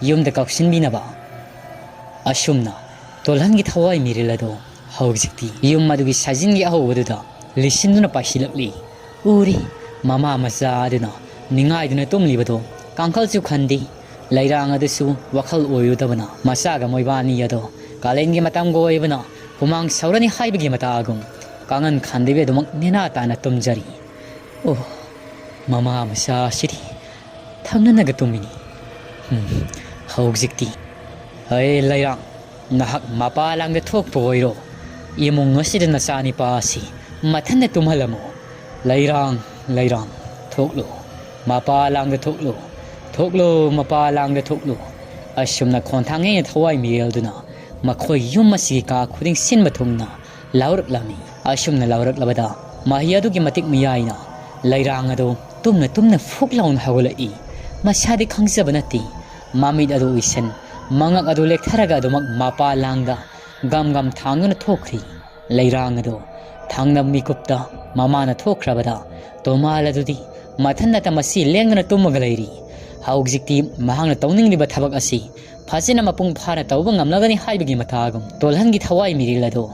ꯌꯨꯝꯗ ꯀꯧꯁꯤꯟꯕꯤꯅꯕ꯫ ꯑꯁꯨꯝꯅ ꯇꯣꯜꯍꯟꯒꯤ ꯊꯋꯥꯏ ꯃꯤꯔꯦꯜ ꯑꯗꯨ ꯍꯧꯖꯤꯛꯇꯤ ꯌꯨꯝ ꯑꯗꯨꯒꯤ ꯁꯥꯖꯤꯟꯒꯤ ꯑꯍꯧꯕꯗꯨꯗ ꯂꯤꯁꯤꯟꯗꯨꯅ ꯄꯥꯏꯁꯤꯜꯂꯛꯂꯤ꯫ ꯎꯔꯤ, ꯃꯃꯥ ꯃꯆꯥ ꯑꯗꯨꯅ ꯅꯤꯡꯉꯥꯏꯗꯨꯅ ꯇꯨꯝꯂꯤꯕꯗꯣ ꯀꯥꯡꯈꯜꯁꯨ ꯈꯟꯗꯦ꯫ ꯂꯩꯔꯥꯡ ꯑꯗꯨꯁꯨ ꯋꯥꯈꯜ ꯑꯣꯏꯔꯨꯗꯕꯅ ꯃꯆꯥꯒ ꯃꯣꯏꯕꯥꯅꯤ ꯑꯗꯣ ꯀꯥꯂꯦꯟꯒꯤ ꯃꯇꯝꯒ ꯑꯣꯏꯕꯅ ꯍꯨꯃꯥꯡ ꯁꯧꯔꯅꯤ ꯍꯥꯏꯕꯒꯤ ꯃꯇꯥꯒꯨꯝ ꯀꯥꯡꯈꯟ ꯈꯟꯗꯕꯤ ꯑꯗꯨꯃꯛ ꯅꯦꯅꯥ ꯇꯥꯅ ꯇꯨꯝꯖꯔꯤ꯫ ꯑꯣ, ꯃꯃꯥ ꯃꯆꯥ ꯑꯁꯤꯗꯤ ꯊꯪꯅꯅꯒ ꯇꯨꯝꯃꯤꯅꯤ꯫ ꯎꯝ, ꯍꯧꯖꯤꯛꯇꯤ꯫ ꯍꯩ ꯂꯩꯔꯥꯡ, ꯅꯍꯥꯛ ꯃꯄꯥ ꯂꯥꯡꯗ ꯊꯣꯛꯄ ꯑꯣꯏꯔꯣ꯫ ꯏꯃꯨꯡ ꯑꯁꯤꯗ ꯅꯆꯥꯅꯤꯄꯥ ꯑꯁꯤ ꯃꯊꯟꯗ ꯇꯨꯝꯍꯜꯂꯝꯃꯨ꯫ ꯂꯩꯔꯥꯡ, ꯂꯩꯔꯥꯡ, ꯊꯣꯛꯂꯨ꯫ ꯃꯄꯥ ꯂꯥꯡꯗ ꯊꯣꯛꯂꯨ꯫ ꯊꯣꯛꯂꯨ, ꯃꯄꯥ ꯂꯥꯡꯗ ꯊꯣꯛꯂꯨ꯫ ꯑꯁꯨꯝꯅ ꯈꯣꯟꯊꯥꯡ ꯌꯩꯅ ꯊꯋꯥꯏ ꯃꯤꯔꯦꯜꯗꯨꯅ ꯃꯈꯣꯏ ꯌꯨꯝ ꯑꯁꯤꯒꯤ ꯀꯥ ꯈꯨꯗꯤꯡ ꯁꯤꯟꯕ ꯊꯨꯡꯅ ꯂꯥꯎꯔꯛꯂꯝꯃꯤ꯫ ꯑꯁꯨꯝꯅ ꯂꯥꯎꯔꯛꯂꯕꯗ ꯃꯍꯤ ꯑꯗꯨꯒꯤ ꯃꯇꯤꯛ ꯃꯌꯥꯏꯅ ꯂꯩꯔꯥꯡ ꯑꯗꯨ ꯇꯨꯝꯅ ꯇꯨꯝꯅ ꯐꯨꯛ ꯂꯥꯎꯅ ꯍꯧꯒꯠꯂꯛꯏ꯫ ꯃꯁꯥꯗꯤ ꯈꯪꯖꯕ ꯅꯠꯇꯦ꯫ ꯃꯃꯤꯠ ꯑꯗꯨ ꯎꯏꯁꯟ, ꯃꯉꯛ ꯑꯗꯨ ꯂꯦꯛꯊꯔꯒ ꯑꯗꯨꯃꯛ ꯃꯄꯥ ꯂꯥꯡꯗ ꯒꯝ ꯒꯝ ꯊꯥꯡꯗꯨꯅ ꯊꯣꯛꯈ꯭ꯔꯤ꯫ ꯂꯩꯔꯥꯡ ꯑꯗꯨ ꯊꯥꯡꯅꯕ ꯃꯤꯀꯨꯞꯇ ꯃꯃꯥꯅ ꯊꯣꯛꯈ꯭ꯔꯕꯗ ꯇꯣꯃꯥꯜ ꯑꯗꯨꯗꯤ ꯃꯊꯟꯅꯇ ꯃꯁꯤ ꯂꯦꯡꯗꯅ ꯇꯨꯝꯃꯒ ꯂꯩꯔꯤ꯫ ꯍꯧꯖꯤꯛꯇꯤ ꯃꯍꯥꯛꯅ ꯇꯧꯅꯤꯡꯂꯤꯕ ꯊꯕꯛ ꯑꯁꯤ ꯐꯖꯅ ꯃꯄꯨꯡ ꯐꯥꯅ ꯇꯧꯕ ꯉꯝꯂꯒꯅꯤ ꯍꯥꯏꯕꯒꯤ ꯃꯇꯥꯒꯨꯝ ꯇꯣꯜꯍꯟꯒꯤ ꯊꯋꯥꯏ ꯃꯤꯔꯤꯜ ꯑꯗꯨ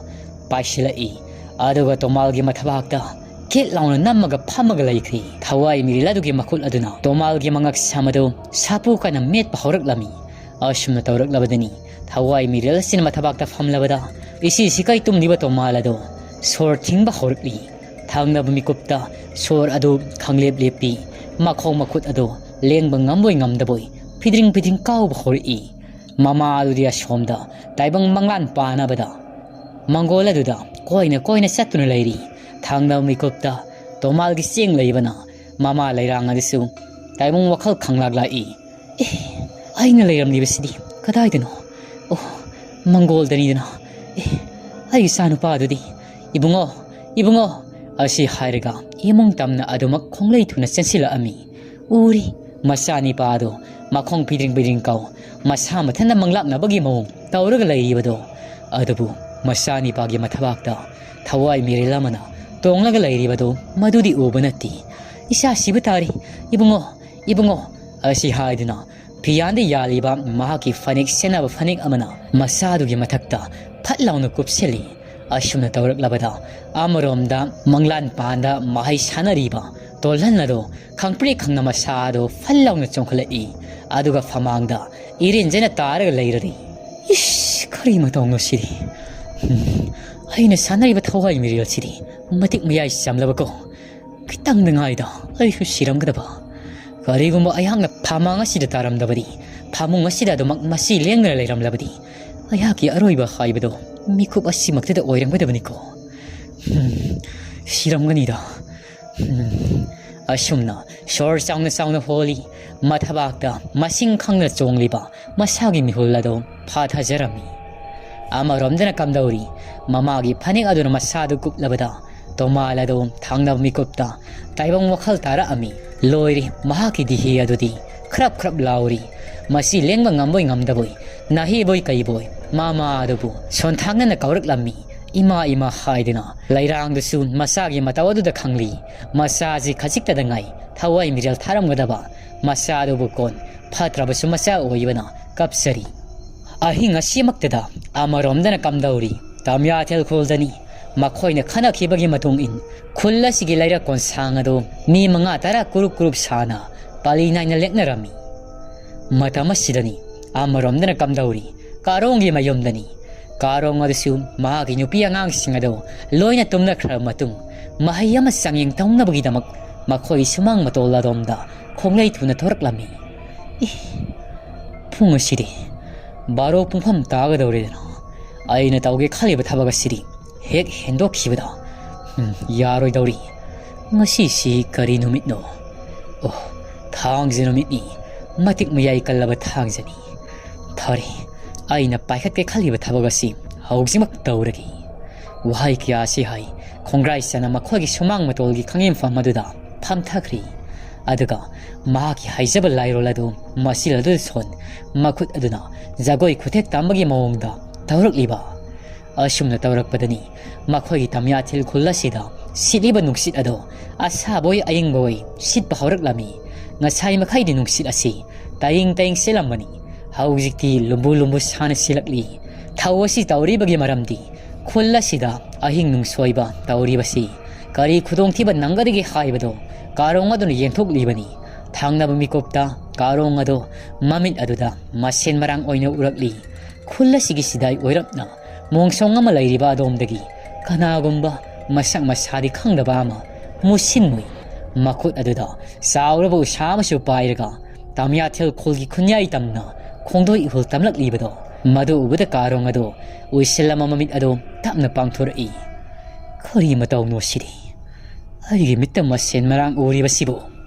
ꯄꯥꯏꯁꯤꯜꯂꯛꯏ꯫ ꯑꯗꯨꯒ ꯇꯣꯃꯥꯜꯒꯤ ꯃꯊꯕꯥꯛꯇ ꯀꯦꯠ ꯂꯥꯎꯅ ꯅꯝꯃꯒ ꯐꯝꯃꯒ ꯂꯩꯈ꯭ꯔꯤ꯫ ꯊꯋꯥꯏ ꯃꯤꯔꯤꯜ ꯑꯗꯨꯒꯤ ꯃꯈꯨꯠ ꯑꯗꯨꯅ ꯇꯣꯃꯥꯜꯒꯤ ꯃꯉꯛ ꯁꯝ ꯑꯗꯨ ꯁꯥꯄꯨ ꯀꯟꯅ ꯃꯦꯠꯄ ꯍꯧꯔꯛꯂꯝꯃꯤ꯫ ꯑꯁꯨꯝꯅ ꯇꯧꯔꯛꯂꯕꯗꯅꯤ ꯊꯋꯥꯏ ꯃꯤꯔꯦꯜ ꯑꯁꯤꯅ ꯃꯊꯕꯥꯛꯇ ꯐꯝꯂꯕꯗ ꯏꯁꯤ ꯁꯤꯀꯩ ꯇꯨꯝꯂꯤꯕ ꯇꯣꯃꯥꯜ ꯑꯗꯨ ꯁꯣꯔ ꯊꯤꯡꯕ ꯍꯧꯔꯛꯂꯤ꯫ ꯊꯪꯅꯕ ꯃꯤꯀꯨꯞꯇ ꯁꯣꯔ ꯑꯗꯨ ꯈꯪꯂꯦꯞ ꯂꯦꯞꯄꯤ꯫ ꯃꯈꯣꯡ ꯃꯈꯨꯠ ꯑꯗꯨ ꯂꯦꯡꯕ ꯉꯝꯕꯣꯏ ꯉꯝꯗꯕꯣꯏ ꯐꯤꯗ꯭ꯔꯤꯡ ꯐꯤꯗ꯭ꯔꯤꯡ ꯀꯥꯎꯕ ꯍꯧꯔꯛꯏ꯫ ꯃꯃꯥ ꯑꯗꯨꯗꯤ ꯑꯁꯣꯝꯗ ꯇꯥꯏꯕꯪ ꯃꯪꯂꯥꯟ ꯄꯥꯅꯕꯗ ꯃꯪꯒꯣꯜ ꯑꯗꯨꯗ ꯀꯣꯏꯅ ꯀꯣꯏꯅ ꯆꯠꯇꯨꯅ ꯂꯩꯔꯤ꯫ ꯊꯪꯅꯕ ꯃꯤꯀꯨꯞꯇ ꯇꯣꯃꯥꯜꯒꯤ ꯆꯦꯡ ꯂꯩꯕꯅ ꯃꯃꯥ ꯂꯩꯔꯥꯡ ꯑꯗꯨꯁꯨ ꯇꯥꯏꯕꯪ ꯋꯥꯈꯜ ꯈꯪꯂꯥꯛ ꯂꯥꯛꯏ꯫ ꯑꯦ, ꯑꯩꯅ ꯂꯩꯔꯝꯂꯤꯕꯁꯤꯗꯤ ꯀꯗꯥꯏꯗꯅꯣ? ꯑꯣ, ꯃꯪꯒꯣꯜꯗꯅꯤꯗꯅ꯫ ꯑꯦ, ꯑꯩꯒꯤ ꯏꯆꯥꯅꯨꯄꯥ ꯑꯗꯨꯗꯤ꯫ "ꯏꯕꯨꯡꯉꯣ, ꯏꯕꯨꯡꯉꯣ!" ꯑꯁꯤ ꯍꯥꯏꯔꯒ ꯏꯃꯨꯡ ꯇꯝꯅ ꯑꯗꯨꯃꯛ ꯈꯣꯡꯂꯩ ꯊꯨꯅ ꯆꯦꯟꯁꯤꯜꯂꯛꯑꯝꯃꯤ꯫ ꯎꯔꯤ, ꯃꯆꯥꯅꯤꯄꯥ ꯑꯗꯨ ꯃꯈꯣꯡ ꯄꯤꯗ꯭ꯔꯤꯡ ꯄꯤꯗ꯭ꯔꯤꯡ ꯀꯥꯎ, ꯃꯁꯥ ꯃꯊꯟꯇ ꯃꯪꯂꯥꯛꯅꯕꯒꯤ ꯃꯑꯣꯡ ꯇꯧꯔꯒ ꯂꯩꯔꯤꯕꯗꯣ꯫ ꯑꯗꯨꯕꯨ ꯃꯆꯥꯅꯤꯄꯥꯒꯤ ꯃꯊꯕꯥꯛꯇ ꯊꯋꯥꯏ ꯃꯤꯔꯦꯜ ꯑꯃꯅ ꯇꯣꯡꯂꯒ ꯂꯩꯔꯤꯕꯗꯨ ꯃꯗꯨꯗꯤ ꯎꯕ ꯅꯠꯇꯦ꯫ "ꯏꯆꯥ ꯁꯤꯕ ꯇꯥꯔꯦ, ꯏꯕꯨꯡꯉꯣ, ꯏꯕꯨꯡꯉꯣ!" ꯑꯁꯤ ꯍꯥꯏꯗꯨꯅ ꯐꯤꯌꯥꯟꯗ ꯌꯥꯜꯂꯤꯕ ꯃꯍꯥꯛꯀꯤ ꯐꯅꯦꯛ ꯁꯦꯠꯅꯕ ꯐꯅꯦꯛ ꯑꯃꯅ ꯃꯆꯥꯗꯨꯒꯤ ꯃꯊꯛꯇ ꯐꯠ ꯂꯥꯎꯅ ꯀꯨꯞꯁꯤꯜꯂꯤ꯫ ꯑꯁꯨꯝꯅ ꯇꯧꯔꯛꯂꯕꯗ ꯑꯃꯔꯣꯝꯗ ꯃꯪꯂꯥꯟ ꯄꯥꯟꯗ ꯃꯍꯩ ꯁꯥꯟꯅꯔꯤꯕ ꯇꯣꯜꯍꯟ ꯑꯗꯣ ꯈꯪꯄ꯭ꯔꯦꯛ ꯈꯪꯅ ꯃꯁꯥꯗꯣ ꯐꯜ ꯂꯥꯎꯅ ꯆꯣꯡꯈꯠꯂꯛꯏ꯫ ꯑꯗꯨꯒ ꯐꯃꯥꯡꯗ ꯏꯔꯦꯟꯖꯅ ꯇꯥꯔꯒ ꯂꯩꯔꯔꯤ꯫ ꯏꯁ, ꯀꯔꯤ ꯃꯇꯧꯅꯣ ꯁꯤꯗꯤ? ꯎꯝ, ꯑꯩꯅ ꯁꯥꯟꯅꯔꯤꯕ ꯊꯋꯥꯏ ꯃꯤꯔꯦꯜꯁꯤꯗꯤ ꯃꯇꯤꯛ ꯃꯌꯥꯏ ꯆꯝꯂꯕꯀꯣ꯫ ꯈꯤꯇꯪꯗ ꯉꯥꯏꯗ ꯑꯩꯁꯨ ꯁꯤꯔꯝꯒꯗꯕ꯫ ꯀꯔꯤꯒꯨꯝꯕ ꯑꯩꯍꯥꯛꯅ ꯐꯃꯥꯡ ꯑꯁꯤꯗ ꯇꯥꯔꯝꯗꯕꯗꯤ, ꯐꯃꯨꯡ ꯑꯁꯤꯗ ꯑꯗꯨꯃꯛ ꯃꯁꯤ ꯂꯦꯡꯗꯅ ꯂꯩꯔꯝꯂꯕꯗꯤ, ꯑꯩꯍꯥꯛꯀꯤ ꯑꯔꯣꯏꯕ ꯍꯥꯏꯕꯗꯣ ꯃꯤꯀꯨꯞ ꯑꯁꯤꯃꯛꯇꯗ ꯑꯣꯏꯔꯝꯒꯗꯕꯅꯤꯀꯣ꯫ ꯍꯝ, ꯁꯤꯔꯝꯒꯅꯤꯗ꯫ ꯍꯝ, ꯑꯁꯨꯝꯅ ꯁꯣꯔ ꯆꯥꯎꯅ ꯆꯥꯎꯅ ꯍꯣꯜꯂꯤ꯫ ꯃꯊꯕꯥꯛꯇ ꯃꯁꯤꯡ ꯈꯪꯗꯅ ꯆꯣꯡꯂꯤꯕ ꯃꯁꯥꯒꯤ ꯃꯤꯍꯨꯜ ꯑꯗꯨ ꯐꯥꯊꯖꯔꯝꯃꯤ꯫ ꯑꯃꯔꯣꯝꯗꯅ ꯀꯝꯗꯧꯔꯤ, ꯃꯃꯥꯒꯤ ꯐꯅꯦꯛ ꯑꯗꯨꯅ ꯃꯁꯥꯗꯨ ꯀꯨꯞꯂꯕꯗ, ꯇꯣꯃꯥꯜ ꯑꯗꯨ ꯊꯥꯡꯅꯕ ꯃꯤꯀꯨꯞꯇ ꯇꯥꯏꯕꯪ ꯋꯥꯈꯜ ꯇꯥꯔꯛꯑꯝꯃꯤ꯫ ꯂꯣꯏꯔꯦ, ꯃꯍꯥꯛꯀꯤ ꯗꯤꯍꯦ ꯑꯗꯨꯗꯤ ꯈ꯭ꯔꯞ ꯈ꯭ꯔꯞ ꯂꯥꯎꯔꯤ꯫ ꯃꯁꯤ ꯂꯦꯡꯕ ꯉꯝꯕꯣꯏ ꯉꯝꯗꯕꯣꯏ, ꯅꯥꯍꯦꯕꯣꯏ ꯀꯩꯕꯣꯏ, ꯃꯃꯥ ꯑꯗꯨꯕꯨ ꯁꯣꯟꯊꯥꯡꯅꯅ ꯀꯧꯔꯛꯂꯝꯃꯤ꯫ "ꯏꯃꯥ, ꯏꯃꯥ" ꯍꯥꯏꯗꯨꯅ ꯂꯩꯔꯥꯡꯗꯨꯁꯨ ꯃꯆꯥꯒꯤ ꯃꯇꯧ ꯑꯗꯨꯗ ꯈꯪꯂꯤ꯫ ꯃꯆꯥꯁꯤ ꯈꯖꯤꯛꯇꯗ ꯉꯥꯏ ꯊꯋꯥꯏ ꯃꯤꯔꯦꯜ ꯊꯥꯔꯝꯒꯗꯕ, ꯃꯆꯥ ꯑꯗꯨꯕꯨ ꯀꯣꯟ ꯐꯠꯇ꯭ꯔꯕꯁꯨ ꯃꯆꯥ ꯑꯣꯏꯕꯅ ꯀꯞꯆꯔꯤ꯫ ꯑꯍꯤꯡ ꯑꯁꯤꯃꯛꯇꯗ ꯑꯃꯔꯣꯝꯗꯅ ꯀꯝꯗꯧꯔꯤ, ꯇꯝꯌꯥꯊꯦꯜ ꯈꯨꯜꯗꯅꯤ꯫ ꯃꯈꯣꯏꯅ ꯈꯟꯅꯈꯤꯕꯒꯤ ꯃꯇꯨꯡ ꯏꯟ ꯈꯨꯜ ꯑꯁꯤꯒꯤ ꯂꯩꯔꯛ ꯀꯣꯟꯁꯥꯡ ꯑꯗꯨ ꯃꯤ ꯃꯉꯥ ꯇꯔꯥ ꯀꯨꯔꯨꯞ ꯀꯨꯔꯨꯞ ꯁꯥꯅ ꯄꯥꯂꯤ ꯅꯥꯏꯅ ꯂꯦꯛꯅꯔꯝꯃꯤ꯫ ꯃꯇꯝ ꯑꯁꯤꯗꯅꯤ ꯑꯃꯔꯣꯝꯗꯅ ꯀꯝꯗꯧꯔꯤ, ꯀꯥꯔꯣꯡꯒꯤ ꯃꯌꯨꯝꯗꯅꯤ꯫ ꯀꯥꯔꯣꯡ ꯑꯗꯨꯁꯨ ꯃꯍꯥꯛꯀꯤ ꯅꯨꯄꯤ ꯑꯉꯥꯡꯁꯤꯡ ꯑꯗꯨ ꯂꯣꯏꯅ ꯇꯨꯝꯅꯈ꯭ꯔꯕ ꯃꯇꯨꯡ, ꯃꯍꯩ ꯑꯃ ꯆꯥꯡꯌꯦꯡ ꯇꯧꯅꯕꯒꯤꯗꯃꯛ ꯃꯈꯣꯏꯒꯤ ꯁꯨꯃꯥꯡ ꯃꯇꯣꯜ ꯑꯗꯣꯝꯗ ꯈꯣꯡꯂꯩ ꯊꯨꯅ ꯊꯣꯔꯛꯂꯝꯃꯤ꯫ "ꯏ, ꯄꯨꯡ ꯑꯁꯤꯗꯤ ꯕꯥꯔꯣ ꯄꯨꯡꯐꯝ ꯇꯥꯒꯗꯧꯔꯦꯗꯅ, ꯑꯩꯅ ꯇꯧꯒꯦ ꯈꯜꯂꯤꯕ ꯊꯕꯛ ꯑꯁꯤꯗꯤ ꯍꯦꯛ ꯍꯦꯟꯗꯣꯛꯈꯤꯕꯗ, ꯎꯝ, ꯌꯥꯔꯣꯏꯗꯧꯔꯤ꯫ ꯉꯁꯤꯁꯤ ꯀꯔꯤ ꯅꯨꯃꯤꯠꯅꯣ? ꯑꯣ, ꯊꯥꯡꯖ ꯅꯨꯃꯤꯠꯅꯤ꯫ ꯃꯇꯤꯛ ꯃꯌꯥꯏ ꯀꯜꯂꯕ ꯊꯥꯡꯖꯅꯤ꯫ ꯐꯔꯦ, ꯑꯩꯅ ꯄꯥꯏꯈꯠꯀꯦ ꯈꯜꯂꯤꯕ ꯊꯕꯛ ꯑꯁꯤ ꯍꯧꯖꯤꯛꯃꯛ ꯇꯧꯔꯒꯦ"꯫ ꯋꯥꯍꯩ ꯀꯌꯥ ꯑꯁꯤ ꯍꯥꯏ, ꯈꯣꯡꯒ꯭ꯔꯥꯏ ꯆꯅ ꯃꯈꯣꯏꯒꯤ ꯁꯨꯃꯥꯡ ꯃꯇꯣꯜꯒꯤ ꯈꯥꯡꯉꯦꯝꯐꯝ ꯑꯗꯨꯗ ꯐꯝꯊꯈ꯭ꯔꯤ꯫ ꯑꯗꯨꯒ ꯃꯍꯥꯛꯀꯤ ꯍꯥꯏꯖꯕ ꯂꯥꯏꯔꯣꯜ ꯑꯗꯨ ꯃꯆꯤꯜ ꯑꯗꯨꯗ ꯁꯣꯟ, ꯃꯈꯨꯠ ꯑꯗꯨꯅ ꯖꯒꯣꯏ ꯈꯨꯊꯦꯛ ꯇꯝꯕꯒꯤ ꯃꯑꯣꯡꯗ ꯇꯧꯔꯛꯂꯤꯕ꯫ ꯑꯁꯨꯝꯅ ꯇꯧꯔꯛꯄꯗꯅꯤ ꯃꯈꯣꯏꯒꯤ ꯇꯝꯌꯥꯊꯤꯜ ꯈꯨꯜ ꯑꯁꯤꯗ ꯁꯤꯠꯂꯤꯕ ꯅꯨꯡꯁꯤꯠ ꯑꯗꯣ ꯑꯁꯥꯕ ꯑꯣꯏ ꯑꯏꯪꯕ ꯑꯣꯏ ꯁꯤꯠꯄ ꯍꯧꯔꯛꯂꯝꯃꯤ꯫ ꯉꯁꯥꯏ ꯃꯈꯩꯗꯤ ꯅꯨꯡꯁꯤꯠ ꯑꯁꯤ ꯇꯌꯤꯡ ꯇꯌꯤꯡ ꯁꯤꯠꯂꯝꯕꯅꯤ꯫ ꯍꯧꯖꯤꯛꯇꯤ ꯂꯨꯝꯕꯨ ꯂꯨꯝꯕꯨ ꯁꯥꯅ ꯁꯤꯠꯂꯛꯂꯤ꯫ ꯊꯧ ꯑꯁꯤ ꯇꯧꯔꯤꯕꯒꯤ ꯃꯔꯝꯗꯤ ꯈꯨꯜ ꯑꯁꯤꯗ ꯑꯍꯤꯡ ꯅꯨꯡꯁꯣꯏꯕ ꯇꯧꯔꯤꯕꯁꯤ ꯀꯔꯤ ꯈꯨꯗꯣꯡꯊꯤꯕ ꯅꯪꯒꯗꯒꯦ ꯍꯥꯏꯕꯗꯨ ꯀꯥꯔꯣꯡ ꯑꯗꯨꯅ ꯌꯦꯡꯊꯣꯛꯂꯤꯕꯅꯤ꯫ ꯊꯪꯅꯕ ꯃꯤꯀꯨꯞꯇ ꯀꯥꯔꯣꯡ ꯑꯗꯨ ꯃꯃꯤꯠ ꯑꯗꯨꯗ ꯃꯁꯦꯟ ꯃꯔꯥꯡ ꯑꯣꯏꯅ ꯎꯔꯛꯂꯤ꯫ ꯈꯨꯜ ꯑꯁꯤꯒꯤ ꯁꯤꯗꯥꯏ ꯑꯣꯏꯔꯞꯅ ꯃꯣꯡꯁꯣꯡ ꯑꯃ ꯂꯩꯔꯤꯕ ꯑꯗꯣꯝꯗꯒꯤ ꯀꯅꯥꯒꯨꯝꯕ ꯃꯁꯛ ꯃꯁꯥꯗꯤ ꯈꯪꯗꯕ ꯑꯃ ꯃꯨꯁꯤꯟꯃꯨꯏ꯫ ꯃꯈꯨꯠ ꯑꯗꯨꯗ ꯆꯥꯎꯔꯕ ꯎꯁꯥ ꯑꯃꯁꯨ ꯄꯥꯏꯔꯒ ꯇꯝꯌꯥꯊꯦꯜ ꯈꯨꯜꯒꯤ ꯈꯨꯟꯌꯥꯏ ꯇꯝꯅ ꯈꯣꯡꯗꯣꯏ ꯏꯍꯨꯜ ꯇꯝꯂꯛꯂꯤꯕꯗꯣ, ꯃꯗꯨ ꯎꯕꯗ ꯀꯥꯔꯣꯡ ꯑꯗꯨ ꯎꯏꯁꯤꯜꯂꯝꯕ ꯃꯃꯤꯠ ꯑꯗꯨ ꯇꯞꯅ ꯄꯥꯡꯊꯣꯔꯛꯏ꯫ "ꯀꯔꯤ ꯃꯇꯧꯅꯣ ꯁꯤꯗꯤ? ꯑꯩꯒꯤ ꯃꯤꯠꯇ ꯃꯁꯦꯟ ꯃꯔꯥꯡ ꯎꯔꯤꯕꯁꯤꯕꯨ,